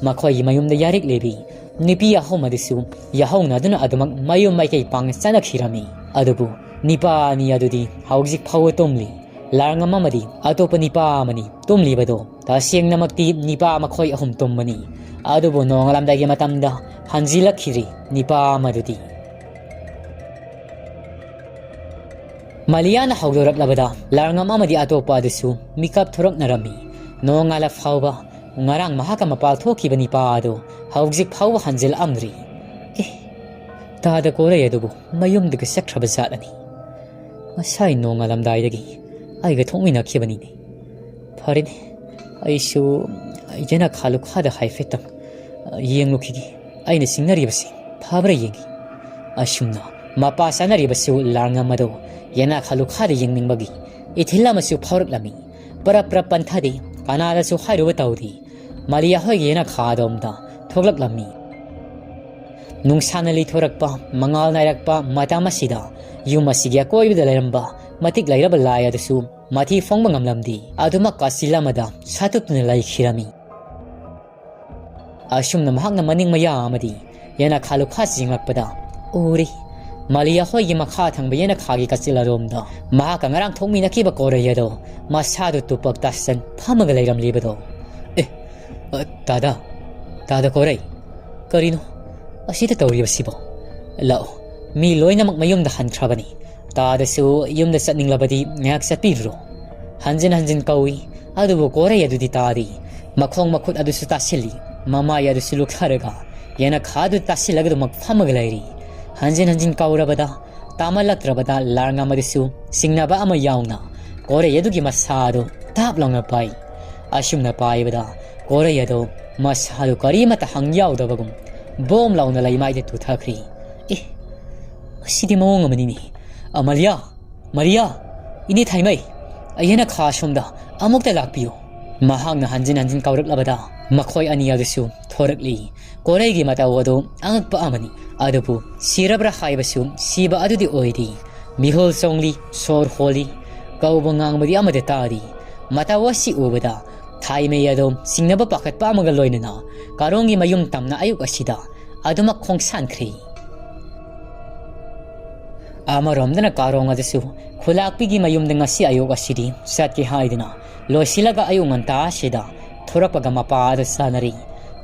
ꯃꯈꯣꯏꯒꯤ ꯃꯌꯨꯝꯗ ꯌꯥꯔꯤꯛ ꯂꯩꯕꯤ ꯅꯨꯄꯤ ꯑꯍꯨꯝ ꯑꯗꯨꯁꯨ ꯌꯥꯍꯧꯅꯗꯨꯅ ꯑꯗꯨꯃꯛ ꯃꯌꯨꯝ ꯃꯥꯏꯀꯩ ꯄꯥꯡꯅ ꯆꯠꯅꯈꯤꯔꯝꯃꯤ꯫ ꯑꯗꯨꯕꯨ ꯅꯤꯄꯥ ꯑꯅꯤ ꯑꯗꯨꯗꯤ ꯍꯧꯖꯤꯛ ꯐꯥꯎꯕ ꯇꯨꯝꯂꯤ꯫ ꯂꯥꯔꯉꯝ ꯑꯃꯗꯤ ꯑꯇꯣꯞꯄ ꯅꯤꯄꯥ ꯑꯃꯅꯤ ꯇꯨꯝꯂꯤꯕꯗꯣ ꯇꯁꯦꯡꯅꯃꯛꯇꯤ ꯅꯤꯄꯥ ꯃꯈꯣꯏ ꯑꯍꯨꯝ ꯇꯨꯝꯕꯅꯤ꯫ ꯑꯗꯨꯕꯨ ꯅꯣꯡꯉꯥꯜꯂꯝꯗꯥꯏꯒꯤ ꯃꯇꯝꯗ ꯍꯟꯖꯤꯜꯂꯛꯈꯤꯗ꯭ꯔꯤ ꯅꯤꯄꯥ ꯑꯃꯗꯨꯗꯤ꯫ ꯃꯥꯂꯤꯌꯥꯅ ꯍꯧꯗꯣꯔꯛꯂꯕꯗ ꯂꯥꯔꯉꯝ ꯑꯃꯗꯤ ꯑꯇꯣꯞꯄ ꯑꯗꯨꯁꯨ ꯃꯤꯀꯞ ꯊꯣꯔꯛꯅꯔꯝꯃꯤ꯫ ꯅꯣꯡꯉꯥꯜꯂ ꯐꯥꯎꯕ ꯉꯔꯥꯡ ꯃꯍꯥꯛꯀ ꯃꯄꯥꯜ ꯊꯣꯛꯈꯤꯕ ꯅꯤꯄꯥ ꯑꯗꯨ ꯍꯧꯖꯤꯛ ꯐꯥꯎꯕ ꯍꯟꯖꯤꯜꯂꯛꯑꯝꯗ꯭ꯔꯤ꯫ ꯑꯦ, ꯇꯥꯗ ꯀꯣꯔꯩ ꯑꯗꯨꯕꯨ ꯃꯌꯨꯝꯗꯒꯤ ꯆꯠꯈ꯭ꯔꯕ ꯖꯥꯠꯂꯅꯤ꯫ ꯉꯁꯥꯏ ꯅꯣꯡꯉꯥꯜꯂꯝꯗꯥꯏꯗꯒꯤ ꯑꯩꯒ ꯊꯣꯛꯃꯤꯟꯅꯈꯤꯕꯅꯤꯅꯦ꯫ ꯐꯔꯦꯅꯦ, ꯑꯩꯁꯨ ꯌꯦꯅꯈꯥ ꯂꯨꯈꯥꯗ ꯍꯥꯏꯐꯦꯠꯇꯪ ꯌꯦꯡꯂꯨꯈꯤꯒꯦ꯫ ꯑꯩꯅ ꯆꯤꯡꯅꯔꯤꯕꯁꯤ ꯐꯕ꯭ꯔꯥ ꯌꯦꯡꯒꯦ꯫ ꯑꯁꯨꯝꯅ ꯃꯄꯥ ꯆꯥꯅꯔꯤꯕꯁꯨ ꯂꯥꯔꯉꯝ ꯑꯗꯨ ꯌꯦꯅꯈꯥ ꯂꯨꯈꯥꯗ ꯌꯦꯡꯅꯤꯡꯕꯒꯤ ꯏꯊꯤꯜ ꯑꯃꯁꯨ ꯐꯥꯎꯔꯛꯂꯝꯃꯤ꯫ ꯄꯔꯞ ꯄꯔꯞ ꯄꯟꯊꯗꯦ, ꯀꯅꯥꯗꯁꯨ ꯍꯥꯏꯔꯨꯕ ꯇꯧꯗꯦ꯫ ꯃꯥꯂꯤꯌꯥ ꯍꯣꯏꯒꯤ ꯌꯦꯅꯈꯥ ꯑꯗꯣꯝꯗ ꯊꯣꯛꯂꯛꯂꯝꯃꯤ꯫ ꯅꯨꯡꯁꯥꯅ ꯂꯤꯊꯣꯔꯛꯄ, ꯃꯉꯥꯜ ꯅꯥꯏꯔꯛꯄ ꯃꯇꯝ ꯑꯁꯤꯗ ꯌꯨꯝ ꯑꯁꯤꯒꯤ ꯑꯀꯣꯏꯕꯗ ꯂꯩꯔꯝꯕ ꯃꯇꯤꯛ ꯂꯩꯔꯕ ꯂꯥꯏ ꯑꯗꯨꯁꯨ ꯃꯊꯤ ꯐꯣꯡꯕ ꯉꯝꯂꯝꯗꯦ꯫ ꯑꯗꯨꯃꯛ ꯀꯥꯆꯤꯜ ꯑꯃꯗ ꯁꯥꯠꯇꯣꯛꯇꯨꯅ ꯂꯩꯈꯤꯔꯝꯃꯤ꯫ ꯑꯁꯨꯝꯅ ꯃꯍꯥꯛꯅ ꯃꯅꯤꯡ ꯃꯌꯥ ꯑꯃꯗꯤ ꯌꯦꯅꯈꯥ ꯂꯨꯈꯥ ꯆꯤꯡꯂꯛꯄꯗ ꯎꯔꯤ꯫ ꯃꯥꯂꯤꯌꯥ ꯍꯣꯏꯒꯤ ꯃꯈꯥ ꯊꯪꯕ ꯌꯦꯅꯈꯥꯒꯤ ꯀꯥꯆꯤꯜ ꯑꯔꯣꯝꯗ ꯃꯍꯥꯛꯀ ꯉꯔꯥꯡ ꯊꯣꯛꯃꯤꯟꯅꯈꯤꯕ ꯀꯣꯔꯩ ꯑꯗꯣ ꯃꯁꯥꯗꯨ ꯇꯨꯄꯛ ꯇꯥꯁꯟ ꯐꯝꯃꯒ ꯂꯩꯔꯝꯂꯤꯕꯗꯣ꯫ ꯑꯦ, ꯑ, ꯇꯥꯗ, ꯇꯥꯗ ꯀꯣꯔꯩ, ꯀꯔꯤꯅꯣ ꯑꯁꯤꯗ ꯇꯧꯔꯤꯕꯁꯤꯕꯣ? ꯂꯥꯛꯑꯣ, ꯃꯤ ꯂꯣꯏꯅꯃꯛ ꯃꯌꯨꯝꯗ ꯍꯟꯈ꯭ꯔꯕꯅꯤ꯫ ꯇꯥꯗꯁꯨ ꯌꯨꯝꯗ ꯆꯠꯅꯤꯡꯂꯕꯗꯤ ꯉꯥꯏꯍꯥꯛ ꯆꯠꯄꯤꯔꯨꯔꯣ꯫ ꯍꯟꯖꯤꯟ ꯍꯟꯖꯤꯟ ꯀꯧꯏ, ꯑꯗꯨꯕꯨ ꯀꯣꯔꯩ ꯑꯗꯨꯗꯤ ꯇꯥꯗꯦ꯫ ꯃꯈꯣꯡ ꯃꯈꯨꯠ ꯑꯗꯨꯁꯨ ꯇꯥꯁꯤꯜꯂꯤ, ꯃꯃꯥꯏ ꯑꯗꯨꯁꯨ ꯂꯨꯛꯊꯔꯒ ꯌꯦꯅꯈꯥꯗꯨ ꯇꯥꯁꯤꯜꯂꯒ ꯑꯗꯨꯃꯛ ꯐꯝꯃꯒ ꯂꯩꯔꯤ꯫ ꯍꯟꯖꯤꯟ ꯍꯟꯖꯤꯟ ꯀꯧꯔꯕꯗ ꯇꯥꯃꯜꯂꯛꯇ꯭ꯔꯕꯗ ꯂꯥꯔꯉꯝ ꯑꯗꯨꯁꯨ ꯆꯤꯡꯅꯕ ꯑꯃ ꯌꯥꯎꯅ ꯀꯣꯔꯩ ꯑꯗꯨꯒꯤ ꯃꯁꯥ ꯑꯗꯨ ꯇꯥꯞ ꯂꯥꯎꯅ ꯄꯥꯏ꯫ ꯑꯁꯨꯝꯅ ꯄꯥꯏꯕꯗ ꯀꯣꯔꯩ ꯑꯗꯣ ꯃꯁꯥꯗꯨ ꯀꯔꯤꯃꯠꯇ ꯍꯪ ꯌꯥꯎꯗꯕꯒꯨꯝ ꯕꯣꯝ ꯂꯥꯎꯅ ꯂꯩꯃꯥꯏꯗ ꯇꯨꯊꯈ꯭ꯔꯤ꯫ "ꯑꯦ, ꯁꯤꯗꯤ ꯃꯑꯣꯡ ꯑꯃꯅꯤꯅꯦ꯫ ꯑꯃꯂꯤꯌꯥ, ꯃꯔꯤꯌꯥ, ꯏꯅꯦ ꯊꯥꯏꯃꯩ, ꯑꯩ ꯍꯦꯟꯅ ꯈꯥ ꯁꯣꯝꯗ ꯑꯃꯨꯛꯇ ꯂꯥꯛꯄꯤꯌꯨ꯫" ꯃꯍꯥꯛꯅ ꯍꯟꯖꯤꯟ ꯍꯟꯖꯤꯟ ꯀꯧꯔꯛꯂꯕꯗ ꯃꯈꯣꯏ ꯑꯅꯤ ꯑꯗꯨꯁꯨ ꯊꯣꯔꯛꯂꯤ꯫ ꯀꯣꯔꯩꯒꯤ ꯃꯇꯧ ꯑꯗꯨ ꯑꯉꯛꯄ ꯑꯃꯅꯤ꯫ ꯑꯗꯨꯕꯨ ꯁꯤꯔꯕ꯭ꯔꯥ ꯍꯥꯏꯕꯁꯨ ꯁꯤꯕ ꯑꯗꯨꯗꯤ ꯑꯣꯏꯗꯦ꯫ ꯃꯤꯍꯨꯜ ꯆꯣꯡꯂꯤ, ꯁꯣꯔ ꯍꯣꯜꯂꯤ, ꯀꯧꯕ ꯉꯥꯡꯕꯗꯤ ꯑꯃꯠꯇ ꯇꯥꯗꯦ꯫ ꯃꯇꯧ ꯑꯁꯤ ꯎꯕꯗ ꯊꯥꯏꯃꯩ ꯑꯗꯨ ꯆꯤꯡꯅꯕ ꯄꯥꯈꯠꯄ ꯑꯃꯒ ꯂꯣꯏꯅꯅ ꯀꯥꯔꯣꯡꯒꯤ ꯃꯌꯨꯝ ꯇꯝꯅ ꯑꯌꯨꯛ ꯑꯁꯤꯗ ꯑꯗꯨꯃꯛ ꯈꯣꯡꯁꯥꯟꯈ꯭ꯔꯤ꯫ ꯑꯃꯔꯣꯝꯗꯅ ꯀꯥꯔꯣꯡ ꯑꯗꯨꯁꯨ ꯈꯨꯂꯥꯛꯄꯤꯒꯤ ꯃꯌꯨꯝꯗ ꯉꯁꯤ ꯑꯌꯨꯛ ꯑꯁꯤꯗꯤ ꯆꯠꯀꯦ ꯍꯥꯏꯗꯨꯅ ꯂꯣꯏꯁꯤꯜꯂꯒ ꯑꯌꯨꯛ ꯉꯟꯇꯥ ꯑꯁꯤꯗ ꯊꯣꯔꯛꯄꯒ ꯃꯄꯥ ꯑꯗꯨ ꯆꯥꯅꯔꯤ꯫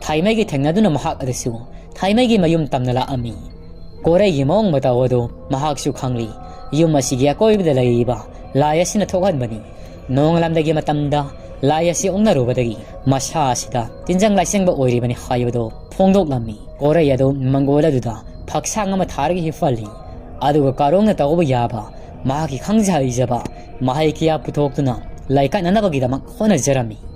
ꯊꯥꯏꯃꯩꯒꯤ ꯊꯦꯡꯅꯗꯨꯅ ꯃꯍꯥꯛ ꯑꯗꯨꯁꯨ ꯊꯥꯏꯃꯩꯒꯤ ꯃꯌꯨꯝ ꯇꯝꯅ ꯂꯥꯛꯑꯝꯃꯤ꯫ ꯀꯣꯔꯩꯒꯤ ꯃꯑꯣꯡ ꯃꯇꯧ ꯑꯗꯨ ꯃꯍꯥꯛꯁꯨ ꯈꯪꯂꯤ꯫ ꯌꯨꯝ ꯑꯁꯤꯒꯤ ꯑꯀꯣꯏꯕꯗ ꯂꯩꯔꯤꯕ ꯂꯥꯏ ꯑꯁꯤꯅ ꯊꯣꯛꯍꯟꯕꯅꯤ꯫ ꯅꯣꯡꯉꯥꯜꯂꯝꯗꯥꯏꯒꯤ ꯃꯇꯝꯗ ꯂꯥꯏ ꯑꯁꯤ ꯑꯣꯛꯅꯔꯨꯕꯗꯒꯤ ꯃꯁꯥ ꯑꯁꯤꯗ ꯇꯤꯟꯖꯪ ꯂꯥꯏꯆꯪꯕ ꯑꯣꯏꯔꯤꯕꯅꯤ ꯍꯥꯏꯕꯗꯨ ꯐꯣꯡꯗꯣꯛꯂꯝꯃꯤ꯫ ꯀꯣꯔꯩ ꯑꯗꯨ ꯃꯪꯒꯣꯜ ꯑꯗꯨꯗ ꯐꯛꯁꯥꯡ ꯑꯃ ꯊꯥꯔꯒ ꯍꯤꯞꯍꯜꯂꯤ꯫ ꯑꯗꯨꯒ ꯀꯥꯔꯣꯡꯅ ꯇꯧꯕ ꯌꯥꯕ ꯃꯍꯥꯛꯀꯤ ꯈꯪꯖ ꯍꯩꯖꯕ ꯃꯍꯩ ꯀꯌꯥ ꯄꯨꯊꯣꯛꯇꯨꯅ ꯂꯩꯀꯠꯅꯅꯕꯒꯤꯗꯃꯛ ꯍꯣꯠꯅꯖꯔꯝꯃꯤ꯫